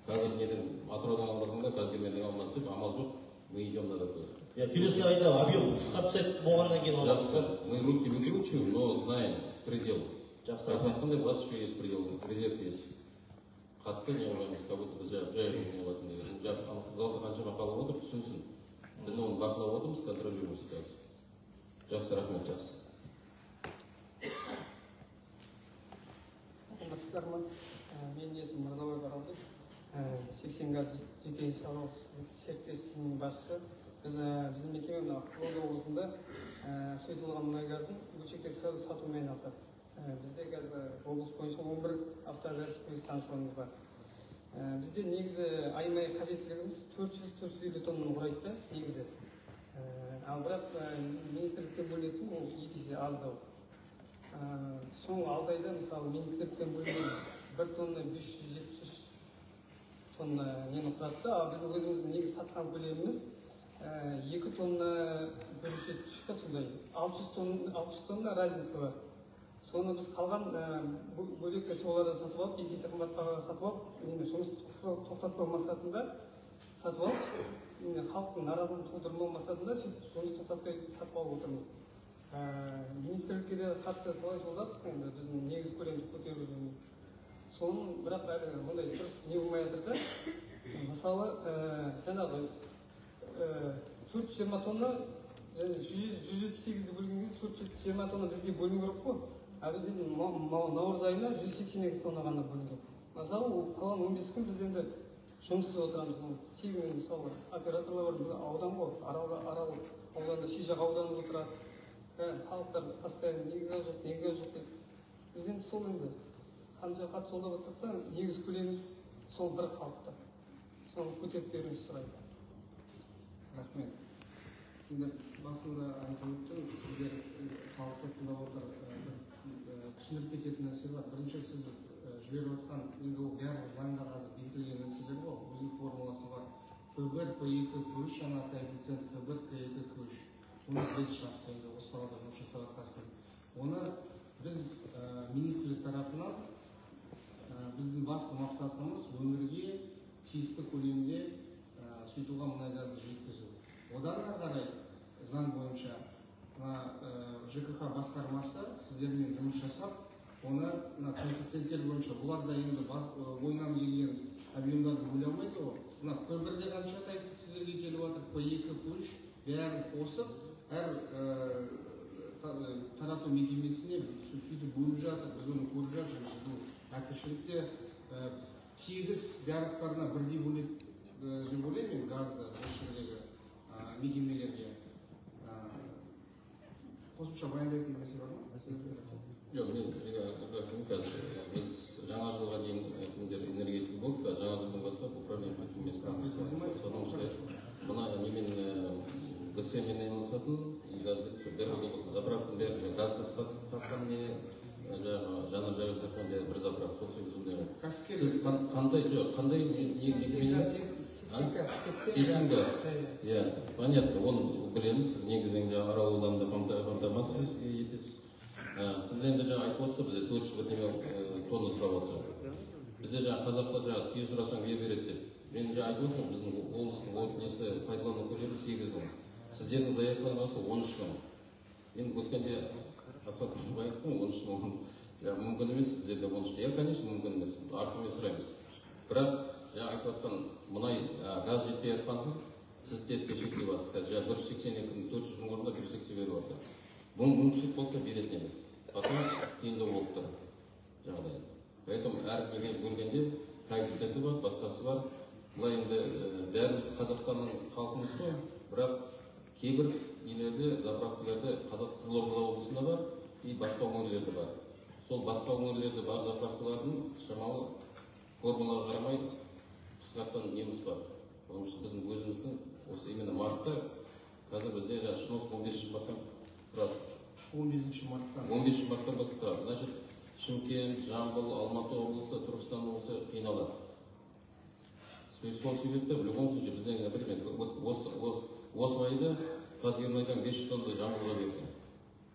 Speaker 1: қазір неден Атыраудан алмасаң да, Казгерманиядан алмас деп амал жоқ, мы идем на такое.
Speaker 4: Иә, келесі айда объем қысқарып тастайды болғаннан кейін аламыз.
Speaker 1: Жақсы, мы руки выкручиваем, но знаем предел.
Speaker 4: Жақсы.
Speaker 1: Айтқандай, у вас еще есть предел, резерв есть. Қатты не қылмаймыз, как будто біз жай не қылатын деген. Залда қаншама халық отыр, түсінсін. Біз оны бақылап отырмыз, контролируем ситуацию. Жақсы, рахмет.
Speaker 4: Жақсы.
Speaker 8: Саламатсыздар ма? Менің есімім Мырзабай Баралдык. 80 газ жеке серіктестігінің басшысы. Біздің мекеме мына Қызылорда облысында сұйытылған мұнай газын бөлшектеп сатумен айналысады. Бізде қазір облыс бойынша 11 автогаз құю станцияларымыз бар. Бізде негізі айма-ай қажеттілігіміз 400-450 тоннаны құрайды да негізі. Ал бірақ министрліктен бөлінетін ол екі есе аздау. Соңғы 6 айда мысалы министрліктен бөлінген 1 тонна 573 тонна нені құрады да, ал біздің өзіміздің негізі сатқан көлеміміз 2 тонна 173 па сондай, 600 тонна разница бар. Соны біз қалған бөлек солардан сатып алып, екі есе қымбат бағаға сатып алып, жұмыс тоқтатпау мақсатында сатып алып, халықтың наразылығын тудырмау мақсатында сөйтіп жұмыс тоқтатпай сатып алып отырмыз. Министрлікке де хатты талай жолдадық, енді біздің негізгі көлемді көтеру жөнінде. Соның бірақ әлі ондай дұрыс не болмай жатыр да. Мысалы, жаңағы 420 тонна, 178-ді бөлген кезде 420 тонна бізге бөліну керек қой. А біз енді наурыз айына 182 тонна ғана бөлінген. Мысалы, ол қалған 15 күн біз енді жұмыссыз отырамыз. Тегін мысалы операторлар бар, аудан ғой, Арал ауданында, Шишақ ауданында отырады. Халықтар постоянно неге газ жоқ, неге газ жоқ дейді. Біз енді сол енді қанша хат жолдап жатсақ та, негізгі көлеміміз сол бір халықта. Соны көтеріп беруімізді сұрайды.
Speaker 2: Рахмет. Енді басында айтып өттім, сіздер халықты тыңдап отыр, бір түсіндіріп кететін нәрсе бар. Бірінші сіз жіберіп отқан, енді ол барлық заңда қазір бекітілген нәрселер ғой, өзінің формуласы бар. П1, П2, П3 жаңа коэффициент К1, К2, К3. Оны білесіз жақсы, енді осы салада жұмыс жасап жатқасын. Оны біз министрлік тарапынан біздің басты мақсатымыз өңірге тиісті көлемде сұйытылған мұнай газды жеткізу. Одан ары қарай заң бойынша мына ЖКХ басқармасы сіздермен жұмыс жасап, оны мына коэффициенттер бойынша бұлар да енді ойынан келген объемдарды бөле алмайды ғой. Мына П1-де қанша коэффициент сіздерге келіп жатыр, П2, П3 бәрін қосып әр тарату мекемесіне сөйтіп бөліп жатыр. Біз оны көріп жатырмыз. Біздің әкімшілікте тегіс барлықтарына бірдей бөледі деп ойлаймын мен газды осы жердегі мекемелерге. Қосымша баяндайтын нәрсе бар ма?
Speaker 1: Жоқ, мен қазір біз жаңа жылға дейін кімдер энергетик болдық, қазір жаңа жылдан бастап управление мекемесі. Соның ішінде мына немен ГСМ-мен айналысатын, заправканың бәрі газ сатқан не, жаңағы жанар жағар сатқан бәрі бір заправка, сол секілді сондай.
Speaker 2: Кәсіпкер.
Speaker 1: Сіз қандай, жоқ, қандай мекемеңіз? Сексен газ. Иә, понятно, оны білеміз, сіз негізінен Арал ауданында қамтамасыз етесіз. Сіз енді жаңа айтып отырсыз ғой, бізде 400 бірдеме тонна сұрап отырсыз. Бізде жаңа қазақта жаңа түйе сұрасаң бие береді деп. Мен жаңа айтып отырмын, біздің облыстың несі пайдалану көлемі 8 мың. Сіздердің заявкаңыз 13 мың. Мен өткенде Асхат айттым, 13 мың мүмкін емес, сіздерде 13. Иә, конечно, мүмкін емес. Артымен сұраймыз. Бірақ жаңа айтып жатқан мұнай газ жетпей жатқансыз, сіз де шектеп аласыз. Қазір жаңа 182 400 мың орнында 180 беріп жатыр. Бұның мүмкіншілік болса беретін еді. Потом қиындау болып тұр жағдай. Поэтому әр бөлгенде коэффициенті бар, басқасы бар. Былай енді бәріміз Қазақстанның халқымыз ғой, бірақ кейбір нелерде, заправкаларда Қазақ Қызылорда облысында бар, и басқа өңірлерде бар. Сол басқа өңірлерде бар заправкалардың шамалы формулаға қарамай қысқартқан неміз бар. Потому что біздің өзіміздің осы именно мартта қазір бізде ШНОС 15 марттан тұрады.
Speaker 2: 15 марттан.
Speaker 1: 15 марттан бастап тұрады. Значит, Шымкент, Жамбыл, Алматы облысы, Түркістан облысы қиналады. Сол себепті в любом случае бізде, например, осы айда Қазгермұнайдан 500 тонна Жамбылға берді.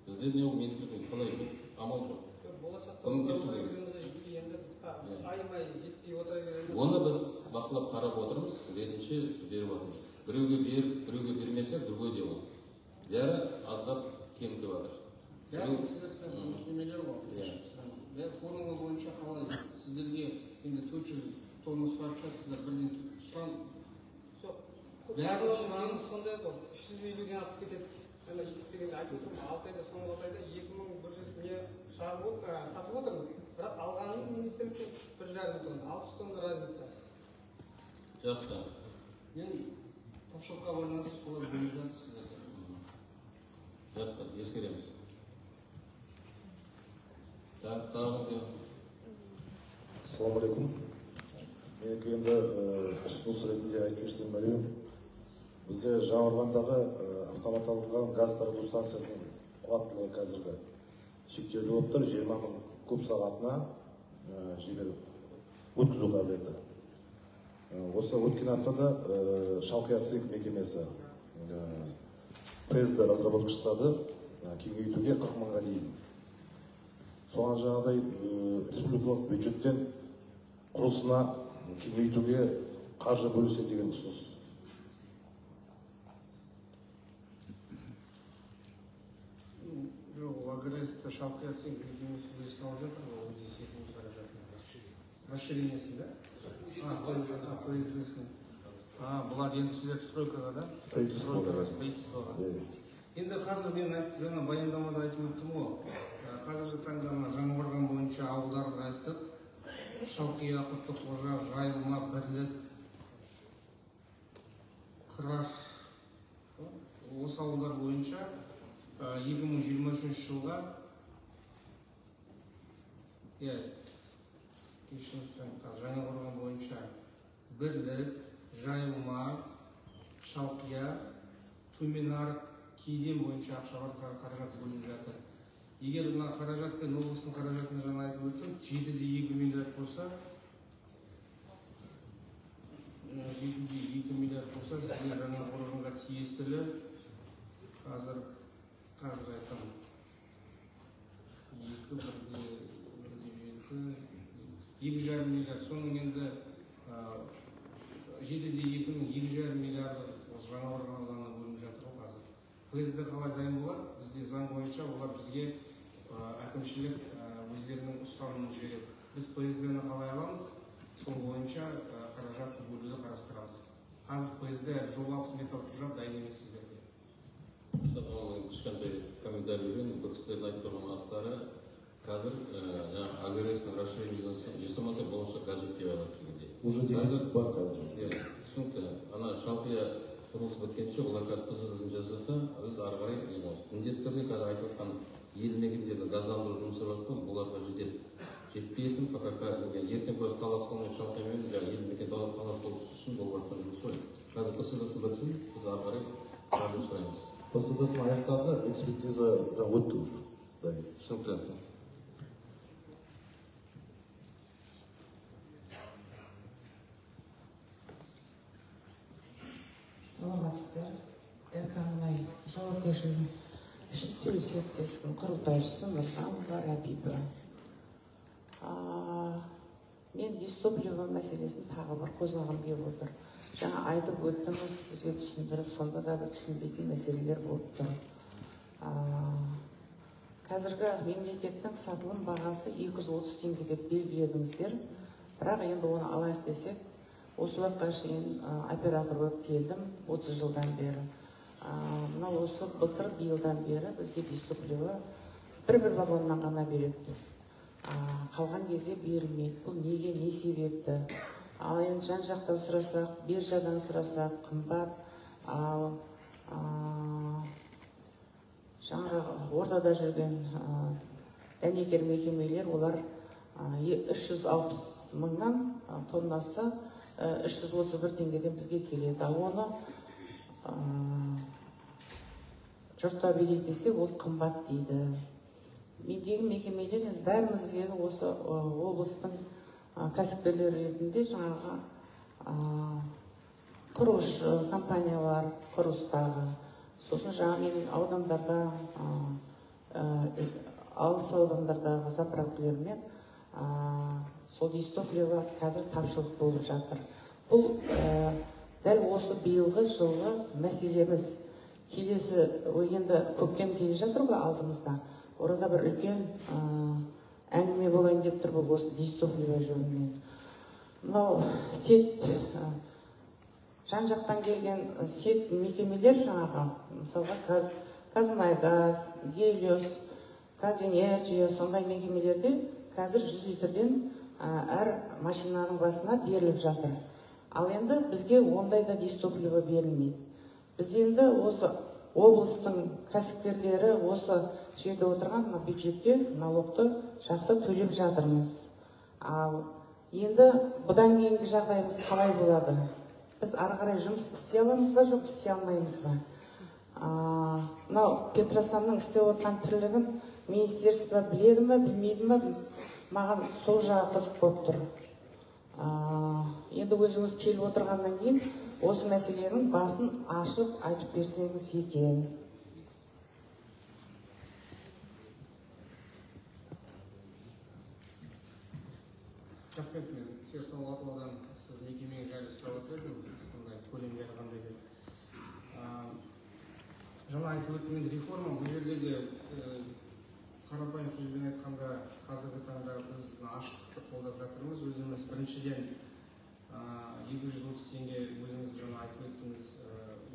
Speaker 1: Бізде не ол министрліктің қалай амал жоқ.
Speaker 8: Болашақта енді біз ай-май жетпей отыра береміз.
Speaker 1: Оны біз бақылап қарап отырмыз, ретінше беріп отырмыз. Біреуге беріп, біреуге бермесе, другое дело. Бәрі аздап кемітіп жатыр.
Speaker 2: Бәрі сіздер сияқты мекемелер ғой. Бәрі формула бойынша қалай сіздерге енді 400 тонна сұрап жатсыздар, бірден сұран.
Speaker 8: Жоқ.
Speaker 2: Бәрі сұраныс
Speaker 8: сондай ғой. 350-ден асып кетеді. Жаңа есептегенде айтып отырмын, 6 айда, соңғы 6 айда 2100 не шығарып сатып отырмыз. Бірақ алғанымыз министрліктен 1,5 тонна, 600 тонна разница.
Speaker 1: Жақсы.
Speaker 2: Енді тапшылыққа байланысты солай бөліп жатыр сіздерге.
Speaker 1: Жақсы, ескереміз. Тағы кім?
Speaker 9: Ассалаумағалейкум. Менікі енді ұсыныс ретінде айтып жіберсем ба деймін. Бізде Жаңақорғандағы автоматтандырылған газ тарату станциясының қуаттылығы қазіргі шектеулі болып тұр, 20 мың куб сағатына жіберіп өткізу қабілеті. Осы өткен аптада Шалқия цинк мекемесі ПСД разработка жасады, кеңейтуге 40 мыңға дейін. Соған жаңағыдай республикалық бюджеттен құрылысына кеңейтуге қаржы бөлінсе деген ұсыныс.
Speaker 2: Жоқ, ол АГРС-ті Шалқия цинк мекемесі өзі салып жатыр ғой, өз есебінің қаражатына. Расширениесін, да? ПСД-сін. Бұлар енді сіздер стройкаға, да?
Speaker 9: Строительствоға.
Speaker 2: Строительствоға. Енді қазір мен жаңа баяндамада айтып өттім ғой. Қазіргі таңда мына Жаңақорған бойынша ауылдарды айттық. Шалқия, Құттықожа, Жайылма, Бірлік, Қыраш. Осы ауылдар бойынша 2023 жылға кешірім сұраймын, Жаңақорған бойынша Бірлік, Жайылма, Шалқия, Төменарық, Кейден бойынша ақшалар қаражат бөлініп жатыр. Егер мына қаражат пен облыстың қаражатын жаңа айтып өттім, 7,2 миллиард болса, 7,2 миллиард болса, сізге Жаңақорғанға тиесілі қазір айтсам 2,1,7, 2,5 миллиард. Соның енді 7,2-нің 2,5 миллиарды осы Жаңақорған ауданына бөлініп жатыр ғой қазір. ПСД қалай дайын болады? Бізде заң бойынша олар бізге әкімшілік өздерінің ұстанымын жібереді. Біз ПСД-ні қалай аламыз? Сол бойынша қаражатты бөлуді қарастырамыз. Қазір ПСД әлі жобалық сметалық құжат дайын емес сіздерге.
Speaker 1: Кішкентай комментарий берейін. Бұл кісілердің айтып тұрған астары қазір АГРС-ның расширение жасамаса болашақ газ жетпей қалады дегендей.
Speaker 9: Уже дефицит бар қазір.
Speaker 1: Түсінікті. Ана Шалқия құрылысы біткенше олар қазір ПСД-сын жасаса, біз ары қарай не боламыз. Міндетті түрде қазір айтып жатқан елді мекендерді газдандыру жұмысы басталған, бұларға жетеді. Жетпейтін, пока ертең просто талас қылмай Шалқиямен елді мекен талас болу үшін болып жатқан жұмыс қой. Қазір ПСД-сын бітсін, біз ары қарай қаржы сұраймыз.
Speaker 9: ПСД-сын аяқтады, экспертиза өтті уже.
Speaker 1: Түсінікті.
Speaker 10: Саламатсыздар. РК мұнай жауапкершілігі Шектеулі серіктестіктің құрылтайшысы Нұржанова Рабиба. Мен дизтопливо мәселесін тағы бір қозғағым келіп отыр. Жаңа айтып өттіңіз, бізге түсіндіріп, сонда да бір түсінбейтін мәселелер болып тұр. Қазіргі мемлекеттің сатылым бағасы 230 теңге деп белгіледіңіздер. Бірақ енді оны алайық десек, осы уақытқа шейін оператор болып келдім 30 жылдан бері. Мына осы былтыр биылдан бері бізге дизтопливо бір-бір вагоннан ғана береді. Қалған кезде берілмейді. Бұл неге, не себепті? Ал енді жан-жақтан сұрасақ, биржадан сұрасақ, қымбат. Ал жаңағы ортада жүрген дәнекер мекемелер, олар 360 мыңнан тоннасы 331 теңгеден бізге келеді. Ал оны жұртқа берейік десе, ол қымбат дейді. Мендегі мекемелер енді бәріміз енді осы облыстың кәсіпкерлері ретінде жаңағы құрылыс компаниялар, құрылыстағы, сосын жаңа менің аудандарда, алыс аудандардағы заправкалермен сол дизтопливо қазір тапшылық болып жатыр. Бұл дәл осы биылғы жылғы мәселеміз. Келесі енді көктем келе жатыр ғой алдымызда. Орада бір үлкен әңгіме болайын деп тұр бұл осы дизтопливо жөнінен. Мынау сет, жан-жақтан келген сет мекемелер жаңағы, мысалға Казмунайгаз, Гелиос, Казэнерджия, сондай мекемелерде қазір 100 литрден әр машинаның басына беріліп жатыр. Ал енді бізге ондай да дизтопливо берілмейді. Біз енді осы облыстың кәсіпкерлері осы жерде отырған мына бюджетте налогты жақсы төлеп жатырмыз. Ал енді бұдан кейінгі жағдайымыз қалай болады? Біз ары қарай жұмыс істей аламыз ба, жоқ істей алмаймыз ба? Мынау Петросанның істеп отқан тірлігін министерство біледі ме, білмейді ме? Маған сол жағы қызық болып тұр. Енді өзіңіз келіп отырғаннан кейін осы мәселенің басын ашып айтып берсеңіз екен.
Speaker 2: Рахмет, мен Серік Салауатұлыдан сіз мекемеңіз жайлы сұрап отыр едім, қандай көлемдері қандай деп. Жаңа айтып өттім, енді реформа бұл жерде де қарапайым сөзбен айтқанда қазіргі таңда біз ашықтықты қолдап жатырмыз. Өзіміз біріншіден 230 теңге өзіңіз жаңа айтып өттіңіз,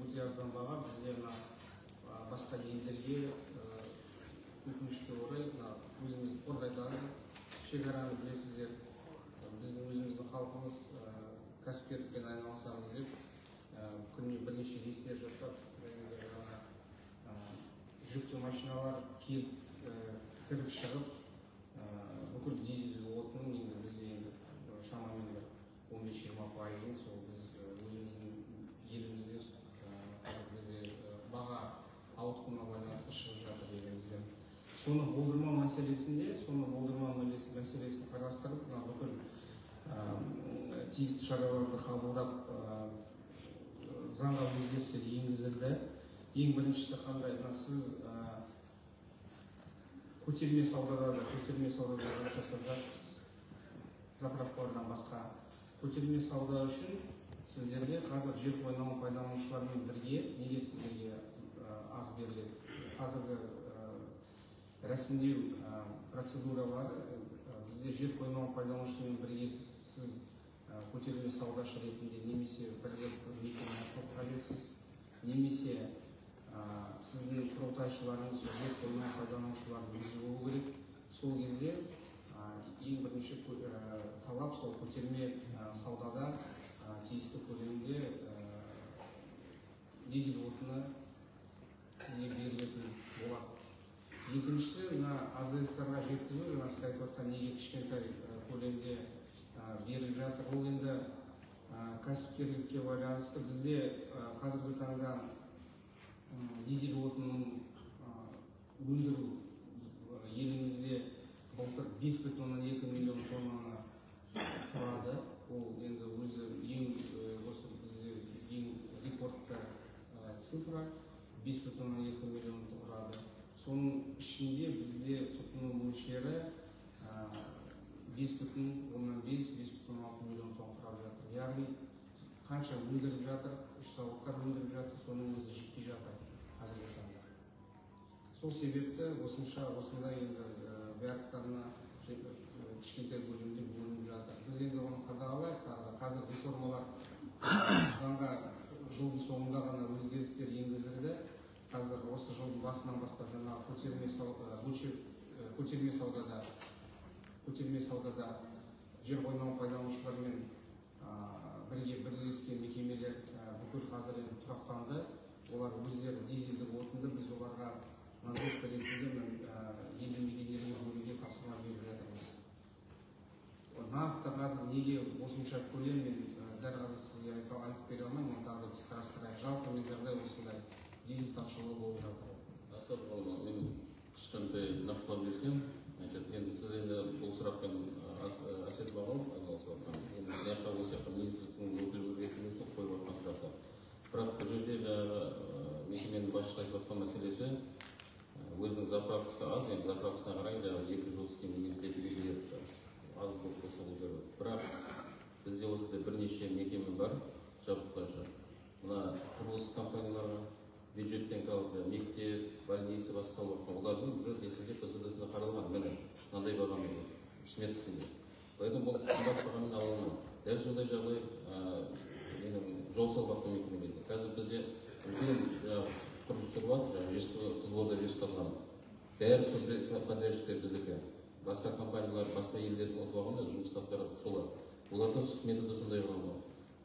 Speaker 2: өте арзан баға. Бізде мына басқа елдерге өкінішке орай мына өзіміз Қордайдағы шекараны білесіздер, біздің өзіміздің халқымыз кәсіпкерлікпен айналысамыз деп күніне бірнеше рейстер жасап, жүкті машиналар келіп кіріп шығып, бүкіл дизель отынның енді бізде енді шамамен бір 15-20%-ын сол біз өзіміздің елімізде қазір бізде баға ауытқуына байланысты шығып жатыр елімізден. Соны болдырмау мәселесінде, мәселесін қарастырып, мына бүкіл тиісті шараларды қабылдап, заңға өзгерістер енгізілді. Ең біріншісі қандай? Мына сіз көтерме саудада да, жұмыс жасап жатсыз, заправкалардан басқа. Көтерме сауда үшін сіздерге қазір жер қойнауын пайдаланушылармен бірге неге сіздерге аз беріледі? Қазіргі рәсімдеу процедуралары бізде жер қойнауын пайдаланушымен бірге сіз көтерме саудашы ретінде немесе бірге мекеме ашу қажетсіз, немесе сіздің құрылтайшыларыңыз жер қойнауын пайдаланушылардың өзі болу керек. Сол кезде ең бірінші талап сол көтерме саудада тиісті көлемде дизель отыны сізге берілетін болады. Екіншісі, мына АЗС-тарға жеткізу, жаңа сіз айтып отқан неге кішкентай көлемде беріліп жатыр. Ол енді кәсіпкерлікке байланысты. Бізде қазіргі таңда дизель отынының өндіру елімізде былтыр 5,2 миллион тоннаны құрады. Ол енді өзі ең осы бізде ең рекордты цифра 5,2 миллион құрады. Соның ішінде бізде тұтыну мөлшері 5,5-5,6 миллион тонна құрап жатыр. Яғни қанша өндіріп жатыр, үш зауыттар өндіріп жатыр, соның өзі жетпей жатыр қазіргі таңда. Сол себепті осынша осындай енді барлықтарына кішкентай көлемде бөлініп жатыр. Біз енді оны қадағалайық, тағы да қазір реформалар заңға жылдың соңында ғана өзгерістер енгізілді. Қазір осы жылдың басынан бастап жаңағы көтерме саудада жер қойнауын пайдаланушылармен бірге бірлескен мекемелер бүкіл қазір енді тұрақтанды. Олар өздері дизельдік отынды біз оларға нагрузка ретінде елді мекендерге бөлуге тапсырма беріп жатырмыз. Нақты қазір неге осынша көлем мен дәл қазір сізге айтып бере алмаймын, оны тағы да біз қарастырайық. Жалпы мен жағдай осындай дизель тапшылығы болып жатыр.
Speaker 1: Асқар, мен кішкентай нақтылап берсем, енді сіз енді бұл сұрақпен Әсет Бағалов айналысып жатқан, енді мына жаққа осы жаққа министрліктің өкілі ретінде қойып жатқан сұрақтар. Бірақ бұл жерде жаңағы мекеменің басшысы айтып жатқан мәселесі өзінің заправкасы аз, енді заправкасына қарай жаңағы 230 теңгеге белгілеп аз болып болса бұл жерде. Бірақ бізде осындай бірнеше мекеме бар жабдықтаушы. Мына құрылыс компаниялары, бюджеттен қалып, мектеп, больница басқа болып, олардың уже несінде ПСД-сінде қаралған, міне мынандай бағамен сметасында. Поэтому бұл қымбат бағамен ала алмайды. Дәл сондай жағдай менің жол салып жатқан мекемелерде. Қазір бізде үлкен құрылыс жүріп жатыр, Қызылорда Жезқазған. Бәрі сол подрядчиктер біздікі. Басқа компаниялар, басқа елдердің ұтып алғанда жұмыс атқарады солар. Олардың сметада сондай ғана.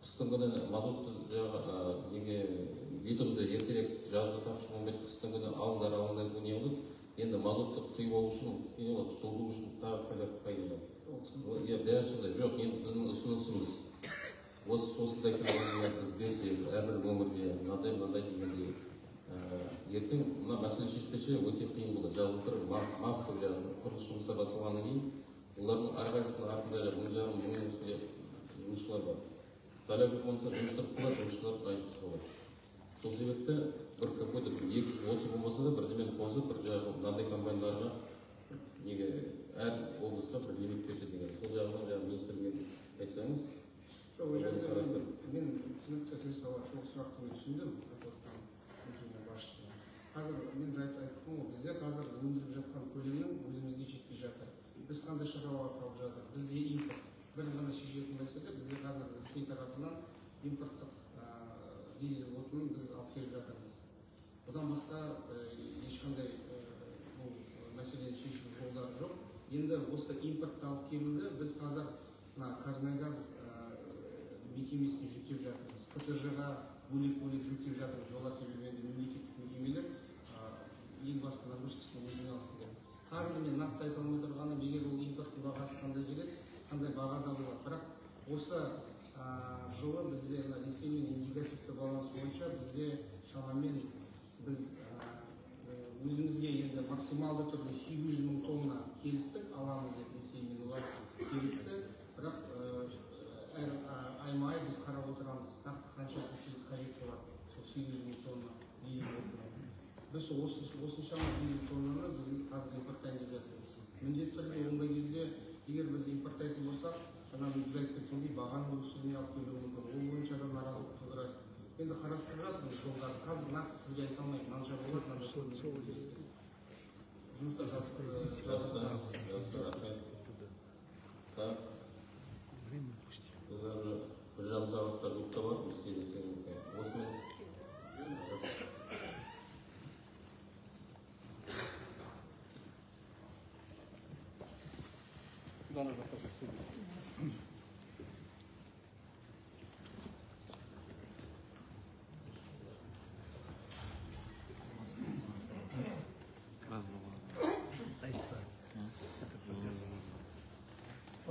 Speaker 1: Қыстың күні мазутты неге битумды ертерек жазда тапшы болмайды, қыстың күні алыңдар алыңдар не болды. Енді мазутты құйып алу үшін, не болады, жылыту үшін тағы солярка пайда болады. Иә, дәл сондай. Жоқ, енді біздің ұсынысымыз осындай компаниялар біз берсек, әрбір өңірде мынандай мынандай дегендей. Ертең мына мәселе шешпесе өте қиын болады. Жазылып тұр, массовый құрылыс жұмыстары басталғаннан кейін олардың әрқайсысының артында 1,5 мыңның үстінде жұмысшылар бар. Солярка болмаса жұмыстар қалады, жұмысшылар айтқысы қалады. Сол себепті бір какой-то бір 230 болмаса да бірдемені қосып, бір жағы мынандай компанияларға неге әр облысқа бір лимит берсе деген. Сол жағынан жаңағы министрмен айтсаңыз.
Speaker 2: Жоқ, ол жерде мен түсінікті сөз салайық, ол сұрақты мен түсіндім, айтып мекеме басшысына. Қазір мен айттым ғой, бізде қазір өндіріп жатқан көлемнің өзімізге жетпей жатыр. Біз қандай шаралар қалып жатыр? Бізде импорт. Бір ғана шешетін мәселе, бізде қазір Ресей тарапынан импорттық дизель отынын біз алып келіп жатырмыз. Одан басқа ешқандай бұл мәселені шешу жолдары жоқ. Енді осы импортты алып келуді біз қазір мына Қазмұнайгаз мекемесіне жүктеп жатырмыз. КТЖ-ға бөлек-бөлек жүктеп жатырмыз. Олар себебі енді мемлекеттік мекемелер ең басты нагрузкасын өзіне алсын деп. Қазір мен нақты айта алмай тұрғаным, егер ол импорттың бағасы қандай келеді, қандай бағада болады. Бірақ осы жылы бізде Ресеймен индикативті баланс бойынша бізде шамамен біз өзімізге енді максималды түрде 800 мың тонна келістік аламыз деп Ресеймен олар келісті. Бірақ әр айма-ай біз қарап отырамыз, нақты қаншасы қажет болады сол 800 мың тонна дизель отыны. Біз осыншама дизель тоннаны біз қазір импорттайын деп жатырмыз. Міндетті түрде ондай кезде егер біз импорттайтын болсақ, жаңағы біз айтып кеткендей бағаның өсуіне алып келуі мүмкін. Ол бойынша да наразылық тудырады. Енді қарастырып жатырмыз жолдарды. Қазір нақты сізге айта алмаймын, мынанша болады, мынанша болады. Жұмыстар жалғастырамыз.
Speaker 1: Жақсы, рахмет. Так. Біз уже 1,5 сағатқа жуықта бармыз кездескенімізге. Осымен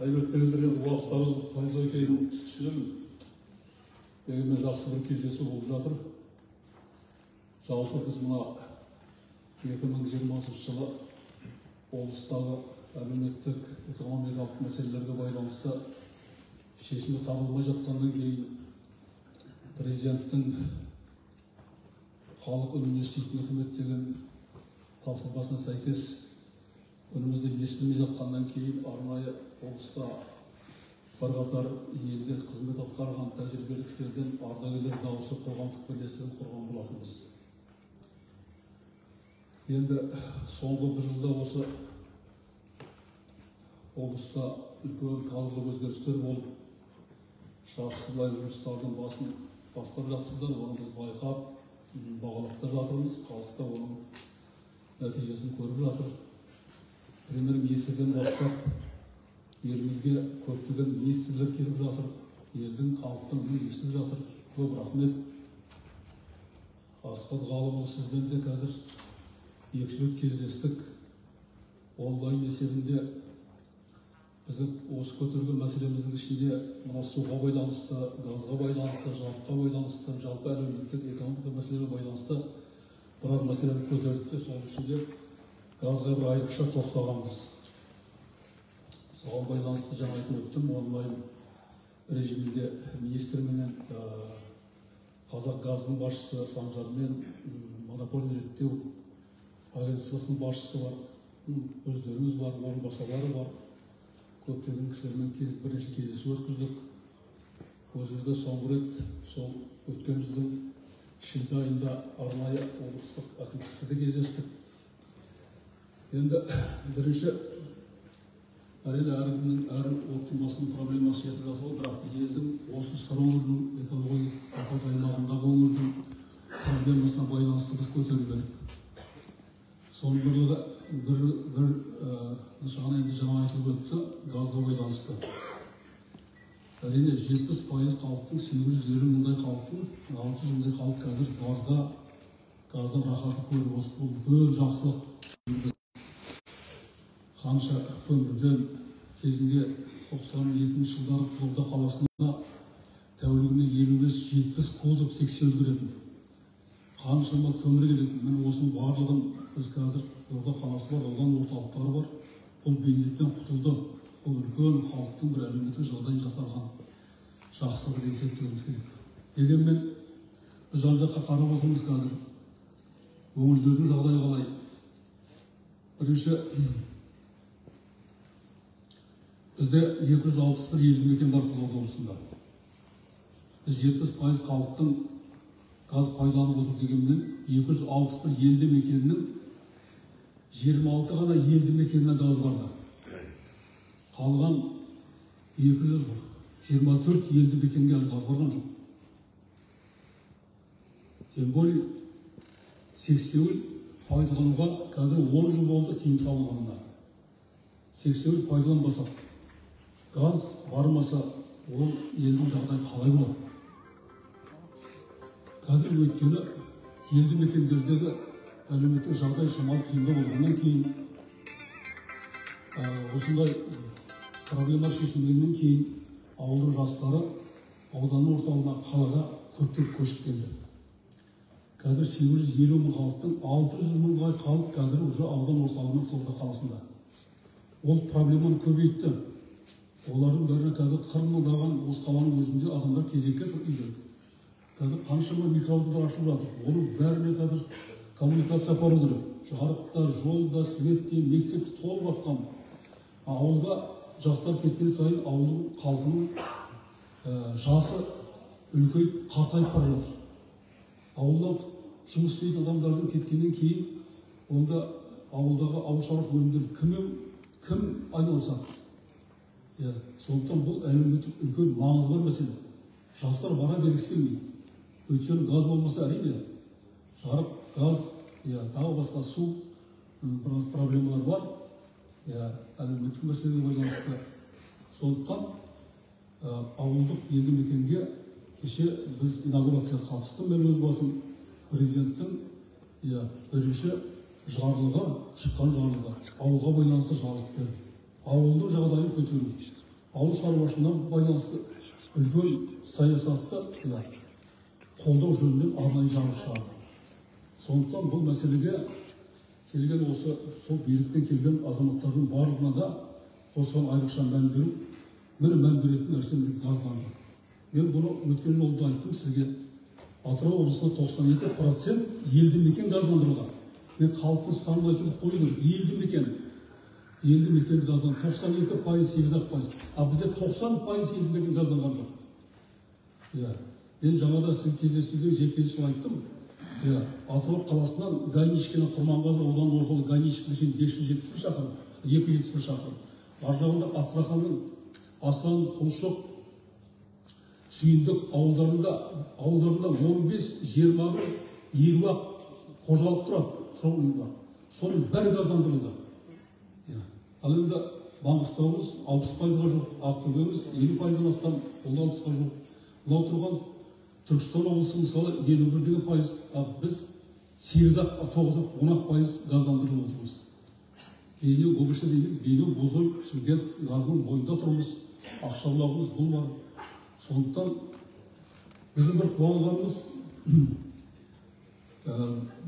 Speaker 11: Айып өтпеңіздер, енді уақыттарыңыз фаза екенін түсінемін. Дегенмен жақсы бір кездесу болып жатыр. Жалпы біз мына 2020 жылы облыстағы әлеуметтік, экономикалық мәселелерге байланысты шешімі табылмай жатқаннан кейін президенттің халық үнін еститін үкімет деген тапсырмасына сәйкес үнімізді естілмей жатқаннан кейін арнайы облыста бірқатар елде қызмет атқарған тәжірибелі кісілерден ардагерлер дауысы қоғамдық бірлестігін құрған болатынбыз. Енді соңғы бір жылда осы облыста үлкен кадрлық өзгерістер болып, жақсы былай жұмыстардың басын бастап жатсыздар, оны біз байқап, бағалап та жатырмыз, халық та оның нәтижесін көріп жатыр. Премьер-министрден бастап елімізге көптеген министрлер келіп жатыр, елдің, халықтың үнін естіп жатыр. Көп рахмет. Асхат Ғалымұлы, сізбен де қазір екі рет кездестік. Онлайн есебінде біздің осы көтерген мәселеміздің ішінде мына суға байланысты, газға байланысты, жарыққа байланысты, жалпы әлеуметтік экономикалық мәселеге байланысты біраз мәселені көтердік те, соның ішінде газға бір айрықша тоқтағанбыз. Соған байланысты жаңа айтып өттім, онлайн режимінде министрменен, Қазақ газының басшысы Санжармен, монополия реттеу агентствосының басшысы бар, өздеріңіз бар, орынбасарлары бар, көптеген кісілермен бірнеше кездесу өткіздік. Өзімізге соңғы рет сол өткен жылдың шілде айында арнайы облыстық әкімшілікте де кездестік. Енді бірінші, әрине, әркімнің, әр оттың басының проблемасы жетіп жатыр, бірақ елдің осы Сыр өңірінің экологиялық апат аймағындағы өңірдің проблемасына байланысты біз көтеріп едік. Соның бірлігі бір нышаны енді жаңа айтылып өтті, газға байланысты. Әрине, 70% халықтың, 850 мыңдай халықтың, 600 мыңдай халық қазір газдан рахатын көріп отыр. Бұл үлкен жақсылық. Қанша көмірден кезінде 92 жылдары Қызылорда қаласына тәулігіне 55-70 кузов сексеуіл келетін. Қаншама көмір келетін. Міне осының барлығын біз қазір Қызылорда қаласы бар, аудан орталықтары бар. Бұл бейнеттен құтылды. Бұл үлкен халықтың бір әлеуметтік жағдайын жасалған жақсылығы деп есептеуіміз керек. Дегенмен біз жан-жаққа қарап отырмыз қазір. Өңірлердің жағдайы қалай? Бірінші, бізде 261 елді мекен бар Қызылорда облысында. Біз 70% халықтың газ пайдаланып отыр дегенмен 261 елді мекеннің 26 ғана елді мекеніне газ барды. Қалған 224 елді мекенге әлі газ барған жоқ. Тем более сексеуіл пайдалануға қазір 10 жыл болды тыйым салынғанына. Сексеуіл пайдаланбаса, газ бармаса, ол елдің жағдайы қалай болады? Қазір өйткені елді мекендердегі әлеуметтік жағдай шамалы қиындау болғаннан кейін, осындай проблема шешілгеннен кейін ауылдың жастары ауданның орталығына, қалаға көптеп көшіп келді. Қазір 850 мың халықтың 600 мыңға халық қазір уже аудан орталығының Қызылорда қаласында. Ол проблеманы көбейтті. Олардың бәріне қазір 40 мыңдаған осы қаланың өзінде адамдар кезекке тұр үйде. Қазір қаншама микроаудандар ашылып жатыр. Оның бәріне қазір коммуникация апару керек. Жарық та, жол да, свет те, мектеп те толып жатқан. Ауылда жастар кеткен сайын ауылдың халқының жасы үлкейіп, қартайып бара жатыр. Ауылдан жұмыс істейтін адамдардың кеткеннен кейін онда ауылдағы ауыл шаруашылық өнімдері кім айналысады? Сондықтан бұл әлеуметтік үлкен маңызы бар мәселе. Жастар бара бергісі келмейді. Өйткені газ болмаса, әрине, жарық, газ, тағы басқа су, біраз проблемалар бар. Әлеуметтік мәселеге байланысты. Сондықтан ауылдық елді мекенге кеше біз инаугурацияға қатыстым, мен өз басым президенттің бірінші жарлығы, шыққан жарлығы, ауылға байланысты жарлық берді. Ауылдың жағдайын көтеру, ауыл шаруашылығына байланысты үлкен саясатты қолдау жөнінен арнайы жарлық шығарды. Сондықтан бұл мәселеге келген осы сол биліктен келген азаматтардың барлығына да осыған айрықша мән беру, міне мән беретін нәрсе газдандыру. Мен бұны өткен жолы да айттым сізге. Атырау облысында 92% елді мекен газдандырылған. Мен халықтың санын айтуды қою керек. Елді мекен, елді мекенді газдан 92%, 8%. А бізде 90% елді мекен газданған жоқ. Иә, мен жаңада сіздің кездесуде жеке кездесу айттым. Иә, Атырау қаласынан Гайничкина, Құрманғазы ауданының орталығы Гайничкина шейін 571 шақырым, 271 шақырым. Ар жағында Астраханның Асан, Құлшық, Сүйіндік ауылдарында 15, 21, 50 ақ қожалық тұрады, тұрғын үй бар. Соның бәрі газдандырылды. Ал енді Маңғыстауымыз 60%-ға жоқ, Ақтөбеміз 50%-дан астам, ол да 60-ға жоқ. Мынау тұрған Түркістан облысы мысалы 51%, ал біз 8-ақ, 9-ақ, 10% газдандырылып отырмыз. Бейнеу ГОБШ дейміз, Бейнеу, Бозой, Шымкент газының бойында тұрмыз, Ақшабұлағымыз бұл бар. Сондықтан біздің бір қуанғанымыз,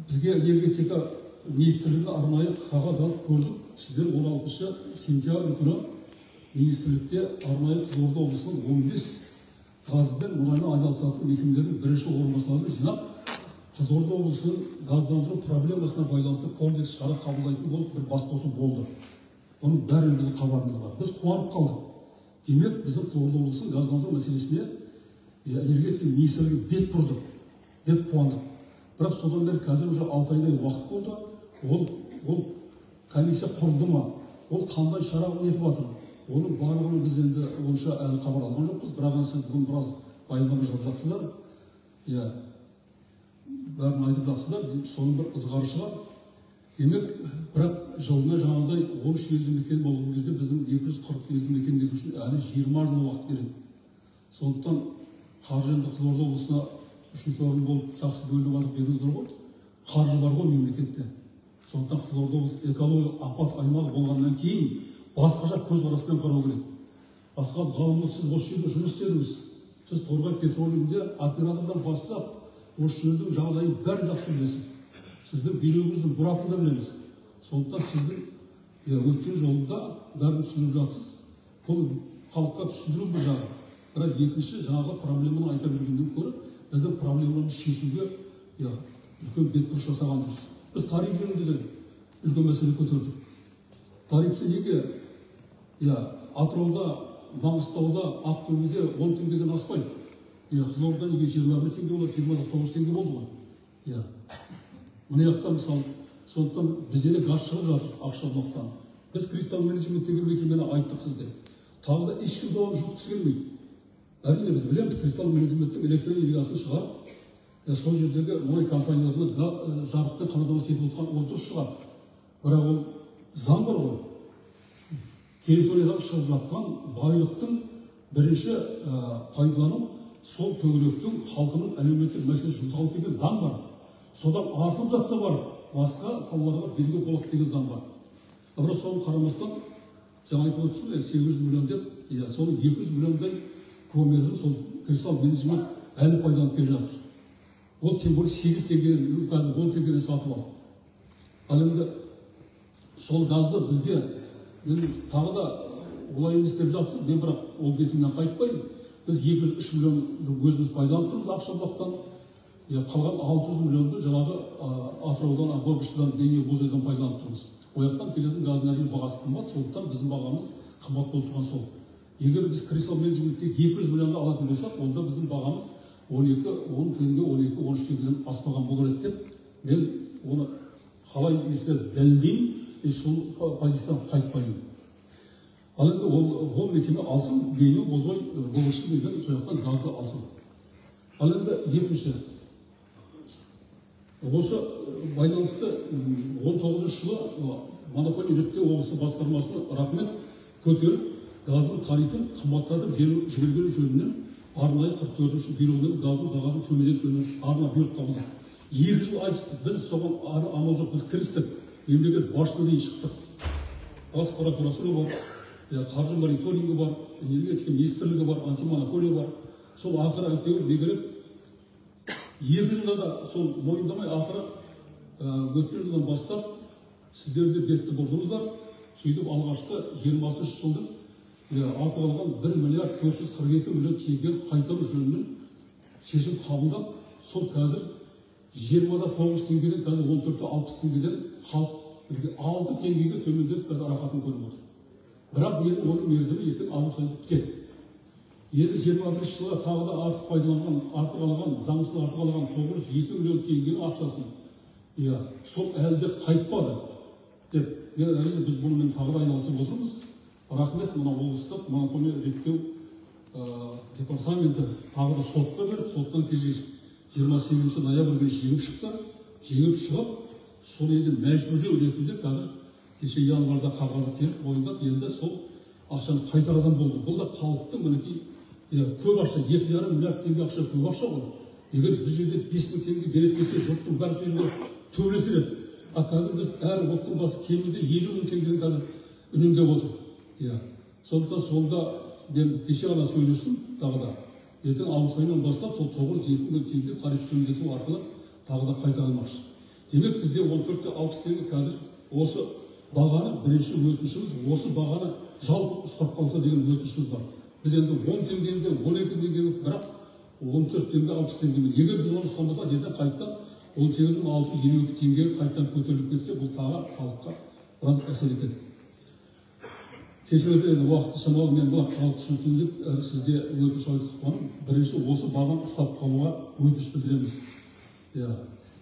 Speaker 11: бізге энергетика министрлігі арнайы қағаз алып көрдік. Сіздер 16 сентябрь күні министрлікте арнайы Қызылорда облысының 15 газбен мұнаймен айналысатын мекемелердің бірінші орынбасарларын жинап, Қызылорда облысының газдандыру проблемасына байланысты комплекс шара қабылдайтын болып бір басқосу болды. Оның бәрінің біздің хабарымыз бар. Біз қуанып қалдық. Демек, біздің Қызылорда облысының газдандыру мәселесіне энергетика министрлігі бет бұрды деп қуандық. Бірақ содан бері қазір уже 6 айдай уақыт болды. Ол комиссия құрылды ма? Ол қандай шара нетіп жатыр? Оның барлығын біз енді онша әлі хабар алған жоқпыз. Бірақ сіз бүгін біраз баяндама жасап жатсыздар. Иә, бәрін айтып жатсыздар, соның бір ызғары шығар. Демек, бірақ жылына жаңағыдай 13 елді мекен болған кезде біздің 240 елді мекен кету үшін әлі 20 жыл уақыт керек. Сондықтан қаржы енді Қызылорда облысына 3-ші орын болып жақсы бөлініп жатыр дедіңіздер ғой. Қаржы бар ғой мемлекетте. Сондықтан Қызылорда облысы экологиялық апат аймағы болғаннан кейін басқаша көзқараспен қарау керек. Асхат Ғалымұлы, сіз осы жерде жұмыс істедіңіз. Сіз Торғай петролиумде оператордан бастап осы жердің жағдайын бәрін жақсы білесіз. Сіздің бүйрегіңіздің бұратын да білеміз. Сондықтан сіздің өткен жолында бәрін түсіндіріп жатсыз. Бұл халыққа түсіндіру бір жағы. Бірақ екінші жаңағы проблеманы айта бергеннен көрі біздің проблеманы шешуге үлкен бетбұрыс жасаған дұрыс. Біз тариф жөнінде де үлкен мәселе көтердік. Тарифті неге Атырауда, Маңғыстауда, Ақтөбеде 10 теңгеден аспайды. Қызылордада неге 21 теңге болады, 29 теңге болды ғой. Мына жақта мысалы, сондықтан бізде де газ шығып жатыр Ақшабұлақтан. Біз Кристалл менеджмент деген мекемені айттық сізге. Тағы да ешкім соған жұтқысы келмейді. Әрине біз білеміз, Кристалл менеджменттің электр энергиясын шығарып, сол жердегі мұнай компанияларына жарықпен қамтамасыз етіп отырған ол дұрыс шығар. Бірақ ол заң бар ғой. Территориядан шығып жатқан байлықтың бірінші пайдалану сол төңіректің халқының әлеуметтік мәселесі жұмсалды деген заң бар. Содан артылып жатса бар, басқа салаларға беруге болады деген заң бар. Бірақ соны қарамастан, жаңа айтып отырсыз ғой, 800 миллион деп, соның 200 миллиондай кубометрін сол Кристалл менеджмент әлі пайдаланып келе жатыр. Ол тем более 8 теңгеден, қазір 10 теңгеден сатып алды. Ал енді сол газды бізге енді тағы да олай емес деп жатсыз, мен бірақ ол бетімнен қайтпаймын. Біз 203 миллионды өзіміз пайдаланып тұрмыз Ақшабұлақтан. Қалған 600 миллионды жаңағы Атыраудан, ГОБШ-дан, Бейнеу, Бозойдан пайдаланып тұрмыз. Ол жақтан келетін газдың әрине бағасы қымбат, сондықтан біздің бағамыз қымбат болып тұрған сол. Егер біз Кристалл менеджментте 200 миллионды алатын болсақ, онда біздің бағамыз 12, 10 теңге, 12, 13 теңгеден аспаған болар еді деп мен оны қалай есіне дәлелдеймін, сол позициядан қайтпаймын. Ал енді ол мекеме алсын, Бейнеу, Бозой, ГОБШ деген сол жақтан газды алсын. Ал енді екінші, осы байланысты 19 жылы монополия реттеу облысы басқармасына рахмет көтеріп, газдың тарифін қымбаттатып жібергені жөнінен арнайы 44-ші бұйрығымен газдың бағасын төмендету жөнінен арнайы бұйрық қабылдады. 2 жыл айтыстық, біз соған амал жоқ, біз кірістік, мемлекет басшысына дейін шықтық. Бас прокуратура бар, қаржы мониторингі бар, энергетика министрлігі бар, антимонополия бар. Сол ақыры әйтеуір не керек, 2 жылда да сол мойындамай ақыры өткен жылдан бастап сіздер де бетті бұрдыңыздар. Сөйтіп алғашқы 20 жылдың артық алған 1 миллиард 442 миллион теңге қайтару жөнінен шешім қабылдап, сол қазір 20,9 теңгеден қазір 14,60 теңгеден халық 6 теңгеге төмендетіп қазір рахатын көріп отыр. Бірақ енді оның мерзімі ертең август айында бітеді. Енді 21 жылға тағы да артық пайдаланған, артық алған, заңсыз артық алған 902 миллион теңгенің ақшасын, иә, сол әлі де қайтпады деп, мен әрине біз бұнымен тағы да айналысып отырмыз. Рахмет, мына облыстық монополия реттеу департаменті тағы да сотқа беріп, соттан кеше 28 ноябрь күні жеңіп шықты. Жеңіп шығып, сол енді мәжбүрлеу ретінде қазір кеше январьда қағазы келіп мойындап, енді сол ақшаны қайтарадан болды. Бұл да халықтың мінекей көп ақша, 2,5 миллиард теңге ақша көп ақша ғой. Егер бір жерде 5000 теңге береді десе, жұрттың бәрі сол жерге төбелесер еді. А қазір біз әр оттың басы кемінде 50 000 теңгені қазір үнемдеп отыр. Иә. Сондықтан сонда мен кеше ғана сөйлестім тағы да. Ертең август айынан бастап сол 902 миллион теңге тариф төмендету арқылы тағы да қайтарылмақшы. Демек бізде 14,60 теңге қазір осы бағаны, бірінші өтінішіміз осы бағаны жалпы ұстап қалса деген өтінішіміз бар. Біз енді 10 теңгеде, 12 теңгеде, бірақ 14 теңге 60 теңгемен. Егер біз оны ұстамасақ, ертең қайтадан 18 652 теңгеге қайтадан көтеріліп кетсе, бұл тағы халыққа біраз әсер етеді. Кешіріңіздер, енді уақытты шамалы мен бұл халық түсінсін деп сізге өтініш айтып тұрғаным, бірінші осы бағаны ұстап қалуға өтініш білдіреміз. Иә.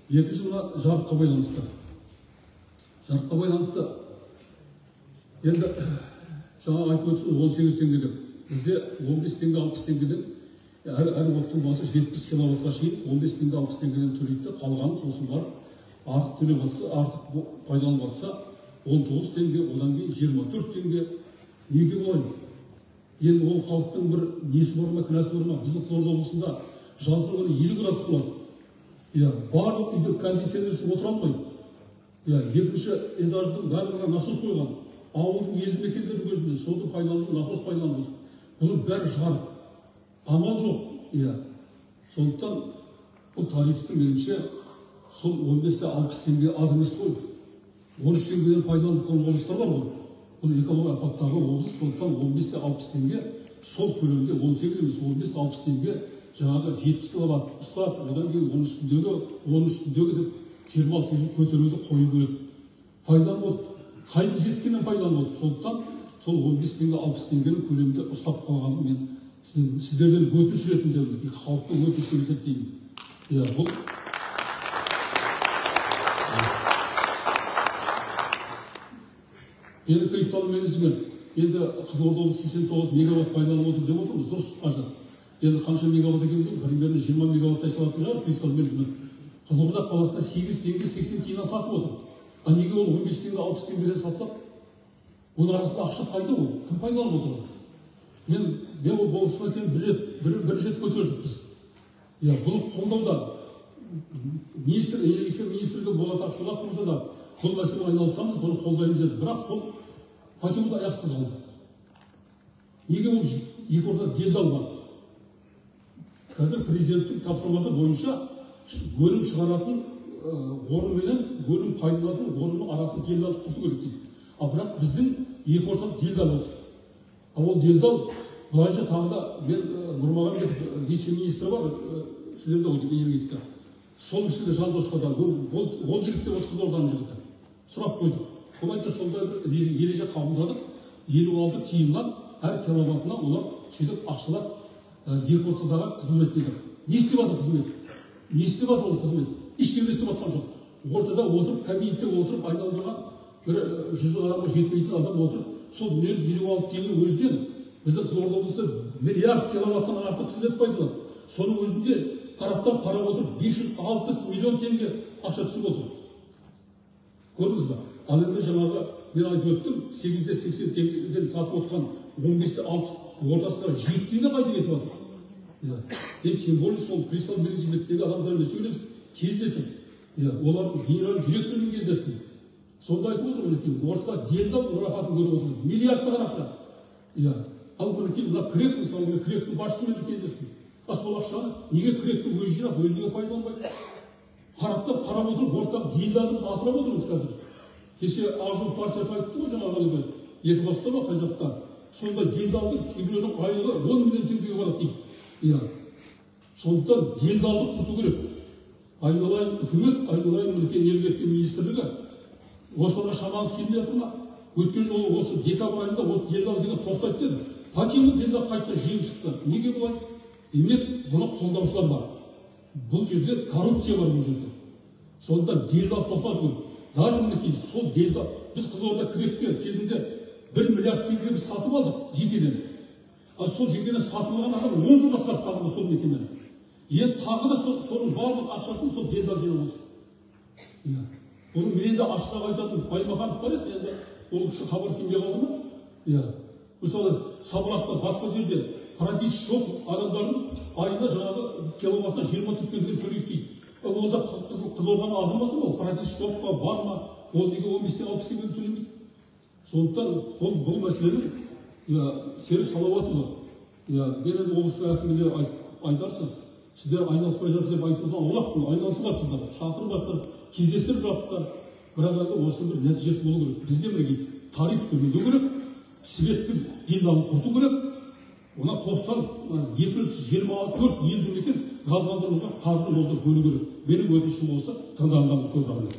Speaker 11: Екінші мына жарыққа байланысты. Жарыққа байланысты енді жаңа айтып өттім 18 теңге деп. Бізде 15 теңге 60 теңгеден әр оттың басы 70 киловаттқа шейін 15 теңге 60 теңгеден төлейді, қалғаны сосын барып артық төлеп жатса, артық пайдаланып жатса 19 теңге, одан кейін 24 теңге. Неге олай? Енді ол халықтың бір несі бар ма, кінәсі бар ма? Біздің Қызылорда облысында жаздың күні 50 градус болады. Иә, барлық үйде кондиционерсіз отыра алмайды. Иә, екінші этаждың барлығына насос қойған. Ауылдың елді мекендердің өзінде соны пайдалану үшін насос пайдаланып отыр. Бұның бәрі жарық. Амал жоқ. Иә. Сондықтан бұл тарифті меніңше сол 15-60 теңге аз емес қой. 13 теңгеден пайдаланып тұрған облыстар бар ғой. Бұл экология апаттағы облыс, сондықтан 15-60 теңге сол көлемде 18 емес 15-60 теңге жаңағы 70 киловатт ұстап, одан кейін оның үстіндегі, оның үстіндегі деп 26 теңге көтеруді қою керек. Пайдаланып отыр. Қайда жетіскеннен пайдаланып отыр. Сондықтан сол 15 теңге 60 теңгенің көлемінде ұстап қалғанын мен сіздерден өтініш ретінде, халықтың өтініш деп есептеймін. Иә, бұл енді кристалл менеджмент, енді Қызылорда облысы 89 мегаватт пайдаланып отыр деп отырмыз, дұрыс қажет. Енді қанша мегаватт екенін білмеймін, примерно 20 мегаваттай салатын шығар кристалл менеджмент. Қызылорда қаласында 8 теңге 80 тиыннан сатып отыр. А неге ол 15 теңге 60 теңгеден сатылады? Оның арасында ақша қайда ол? Кім пайдаланып отыр? Мен ол осы мәселені бір рет көтердік біз. Иә, бұны қолдауда министр, энергетика министрлігі Болат Ақшолақов мырза да бұл мәселемен айналысамыз, бұны қолдаймыз деді. Бірақ сол почему-то аяқсыз қалды. Неге ол екі ортада делдал бар? Қазір президенттің тапсырмасы бойынша өнім шығаратын орын менен өнім пайдаланатын орынның арасын делдалды құрту керек дейді. А бірақ біздің екі ортада делдал отыр. А ол делдал былайша тағы да мен Нұрмағамбетов вице-министрі бар, сіздерде ғой энергетика. Сол кісі де Жандосқа да, ол жігіт те осы Қызылорданың жігіті. Сұрақ қойдық. Ол айтты, сондай бір ереже қабылдадық. 56 тиыннан әр киловаттына олар сөйтіп ақшалап екі ортадағы қызмет дейді. Не істеп жатыр қызмет? Не істеп жатыр ол қызмет? Ештеңе істеп жатқан жоқ. Ортада отырып, кабинетте отырып айналдырған бір 100 адамға жетпейтін адам отырып, сол 56 тиынның өзінен біздің Қызылорда облысы миллиард киловаттан артық қызмет пайдаланады. Соның өзінде тараптан қарап отырып 560 миллион теңге ақша түсіп отыр. Көрдіңіз ба? Ал енді жаңағы мен айтып өттім, 8-80 теңгеден сатып отқан 15-60 ортасында 7 теңге қайда кетіп жатыр? Енді тем более сол кристалл менеджменттегі адамдармен сөйлесіп, кездесіп, олардың генеральный директорымен кездестім. Сонда айтып отыр, мінекей, ортада делдал рахатын көріп отыр. Миллиардтаған ақша. Ал мінекей мына КРЭК, мысалы, мен КРЭК-тің басшысымен кездестім. А сол ақшаны неге КРЭК-тің өзі жинап, өзі неге пайдаланбайды? Қараптап қарап отырып, ортақ делдалды біз асырап отырмыз қазір. Кеше Ақ жол партиясы айтты ғой жаңағы әлгі екі баста ма қай жақта. Сонда делдалдың кейбіреуінің айлығы 10 миллион теңгеге барады дейді. Иә. Сондықтан делдалды құрту керек. Айналайын үкімет, айналайын мінекей энергетика министрлігі, осыларға шамаңыз келмей жатыр ма? Өткен жолы осы декабрь айында осы делдал деген тоқтайды деді. Почему делдал қайтадан жиын шықты? Неге бұлай? Демек, бұны қолдаушылар бар. Бұл жерде коррупция бар бұл жерде. Сондықтан делдал тоқтату керек. Даже мінекей сол делдал, біз Қызылорда крепке кезінде 1 миллиард теңгеге біз сатып алдық жекеден. Ал сол жекеден сатып алған адам 10 жыл басқарды тағы да сол мекемені. Енді тағы да соның барлық ақшасын сол делдал жинап отыр. Иә. Оны мен де ашықтап айтатын Баймаханов бар еді, енді ол кісі хабар сенбей қалды ма? Иә. Мысалы, Сабалақта басқа жерде прописка жоқ адамдардың айына жаңағы киловаттан 24 теңгеден төлейді дейді. Ол да Қызылорданың азаматы ол, прописка жоқ па, бар ма? Ол неге 15-тен 60 теңгеден төлемейді? Сондықтан бұл мәселені Серік Салауатұлы, мен енді облыстың әкіміне айтарсыз, сіздер айналыспай жатсыз деп айтудан аулақпын, айналысып жатсыздар, шақырып жатсыздар, кездестіріп жатсыздар, бірақ енді осының бір нәтижесі болу керек. Бізде мінекей тариф төмендеу керек, светтің делдалын құрту керек, мына 9224 елді мекен газдандыруға қаржыны молдап бөлу керек. Менің өтінішім болса, тыңдағандарыңызға көп рахмет.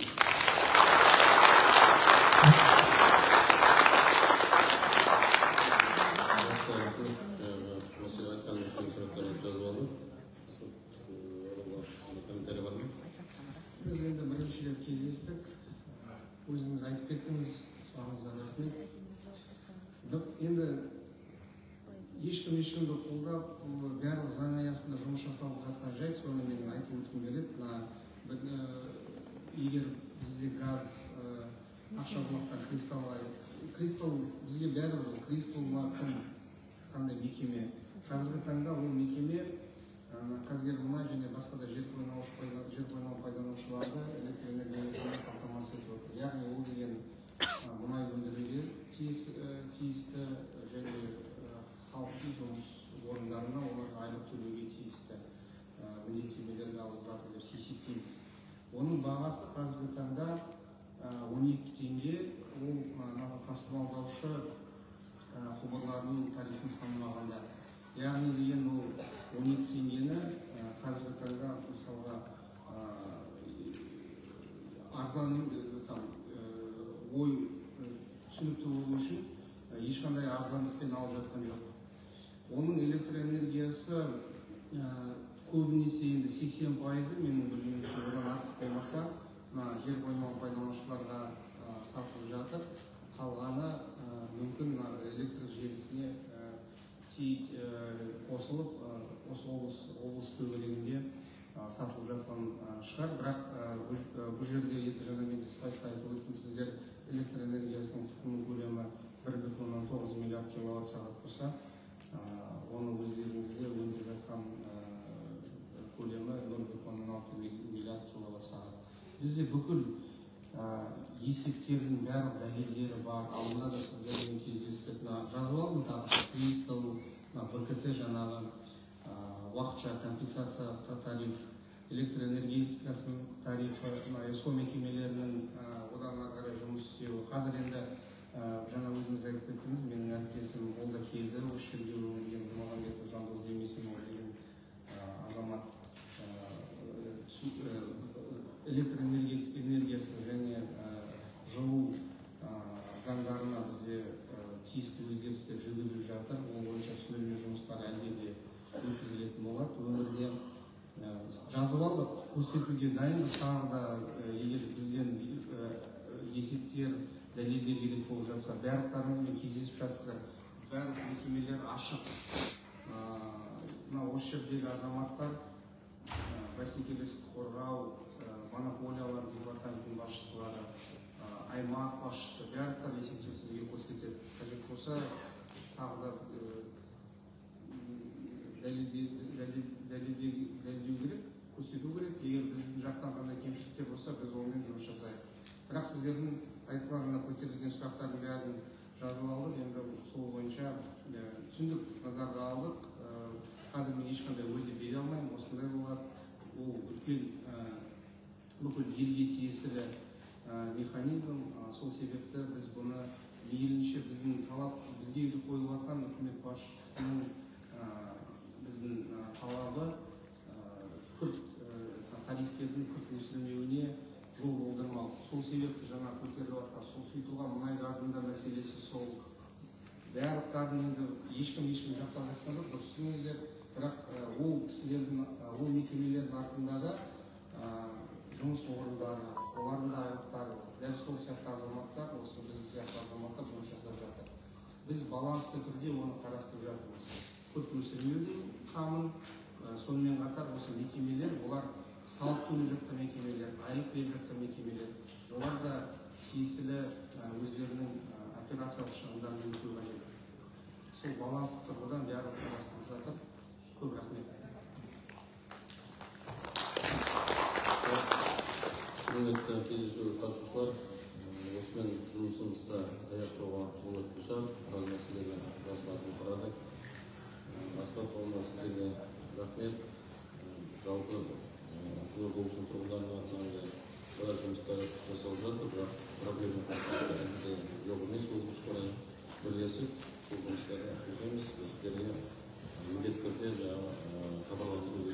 Speaker 2: Біз енді бірінші рет кездестік, өзіңіз айтып кеттіңіз, сұрағыңызға рахмет. Енді ешкім ешкімді қолдап, барлық заң аясында жұмыс жасалып жатқан жайт, соны мен айтып өткім келеді. Егер бізде газ Ақшабұлақтан Кристаллға, Кристалл бізге бәрібір, Кристалл ма кім, қандай мекеме. Қазіргі таңда ол мекеме Қазгермұнай және басқа да жер қойнауын пайдаланушыларды электр энергиясымен қамтамасыз етіп отыр. Яғни ол деген мұнай өндіруге тиісті және халықтың жұмыс орындарына оларға айлық төлеуге тиісті міндеттемелерді алып жатыр деп есептейміз. Оның бағасы қазіргі таңда 12 теңге, ол тасымалдаушы құбырлардың тарифін санамағанда. Яғни деген ол 12 теңгені қазіргі таңда мысалға арзан ой түсінікті болу үшін ешқандай арзандықпен алып жатқан жоқ. Оның электр энергиясы көбінесе енді 80% менің білуімше одан артық болмаса мына жер қойнауын пайдаланушыларға сатылып жатыр. Қалғаны мүмкін мына электр желісіне қосылып осы облыс төңірегінде сатылып жатқан шығар. Бірақ бұл жерде енді жаңа мен де слайдта айтып өттім, сіздер электр энергиясының тұтыну көлемі 1,9 миллиард киловатт сағат болса, оны өздеріңізде өндіріп жатқан көлемі 0,6 миллиард киловатт сағат. Бізде бүкіл есептердің барлық дәлелдері бар. Алдында да сіздермен кездестік, жазып алдым тағы Кристалл, БКТ жаңағы уақытша компенсация тариф, электр энергетикасының тарифі, ЭСО мекемелерінің одан ары қарай жұмыс істеуі. Қазір енді жаңа өзіңіз айтып кеттіңіз, менің әріптесім ол да келді, осы жерге өнген Нұрмағамбетов Жандос Демесінұлы деген азамат электр энергиясы және жылу заңдарына бізде тиісті өзгерістер жүргізіліп жатыр. Ол бойынша түсіндірме жұмыстары әлде де өткізілетін болады. Өңірде жазып алдық, көрсетуге дайынбыз. Тағы да егер бізден есептер, дәлелдер керек болып жатса, барлықтарыңызбен кездесіп жатсыздар. Барлық мекемелер ашық. Мына осы жердегі азаматтар бәсекелестік қорғау, монополиялар департаментінің басшылары, аймақ басшысы, барлықтар есептер сізге көрсетеді. Қажет болса, тағы да дәлелдеу керек, көрсету керек. Егер біздің жақтан қандай кемшіліктер болса, біз онымен жұмыс жасайық. Бірақ сіздердің айтыларына көтерілген сұрақтардың бәрін жазып алдық. Енді сол бойынша түсіндік, назарға алдық. Қазір мен ешқандай уәде бере алмаймын, осындай болады. Ол үлкен бүкіл елге тиесілі механизм. Сол себепті біз бұны мейлінше біздің талап, бізге қойылып жатқан үкімет басшысының біздің талабы күрт тарифтердің күрт өсірілмеуіне жол болдырмау. Сол себепті жаңа көтеріліп жатқан сол сұйытылған мұнай газының да мәселесі сол. Барлықтарын енді ешкім жақтап жатқан жоқ, дұрыс түсініңіздер. Бірақ ол кісілердің, ол мекемелердің артында да жұмыс орындары, олардың да айлықтары, дәл сол сияқты азаматтар, осы біздің сияқты азаматтар жұмыс жасап жатыр. Біз балансты түрде оны қарастырып жатырмыз. Күрт өсірмеудің қамын, сонымен қатар осы мекемелер, олар салық төлеп жатқан мекемелер, айлық беріп жатқан мекемелер, олар да тиесілі өздерінің операциялық шығындарын өтеу қажет. Сол балансты тұрғыдан бәрі қарастырып жатыр. Көп рахмет.
Speaker 1: Құрметті кездесу қатысушылар, осымен жұмысымызды аяқтауға болатын шығар. Біраз мәселені басқасын қарадық. Асхат Ғалымұлы, сіздерге рахмет. Жалпы Қызылорда облысының тұрғындарының атынан да біраз жұмыстар жасалып жатыр, бірақ проблема әлі де жоқ емес. Өкінішке орай бірлесіп сол жұмыстарды шешеміз. Сіздерге міндетті түрде жаңағы хабарландыру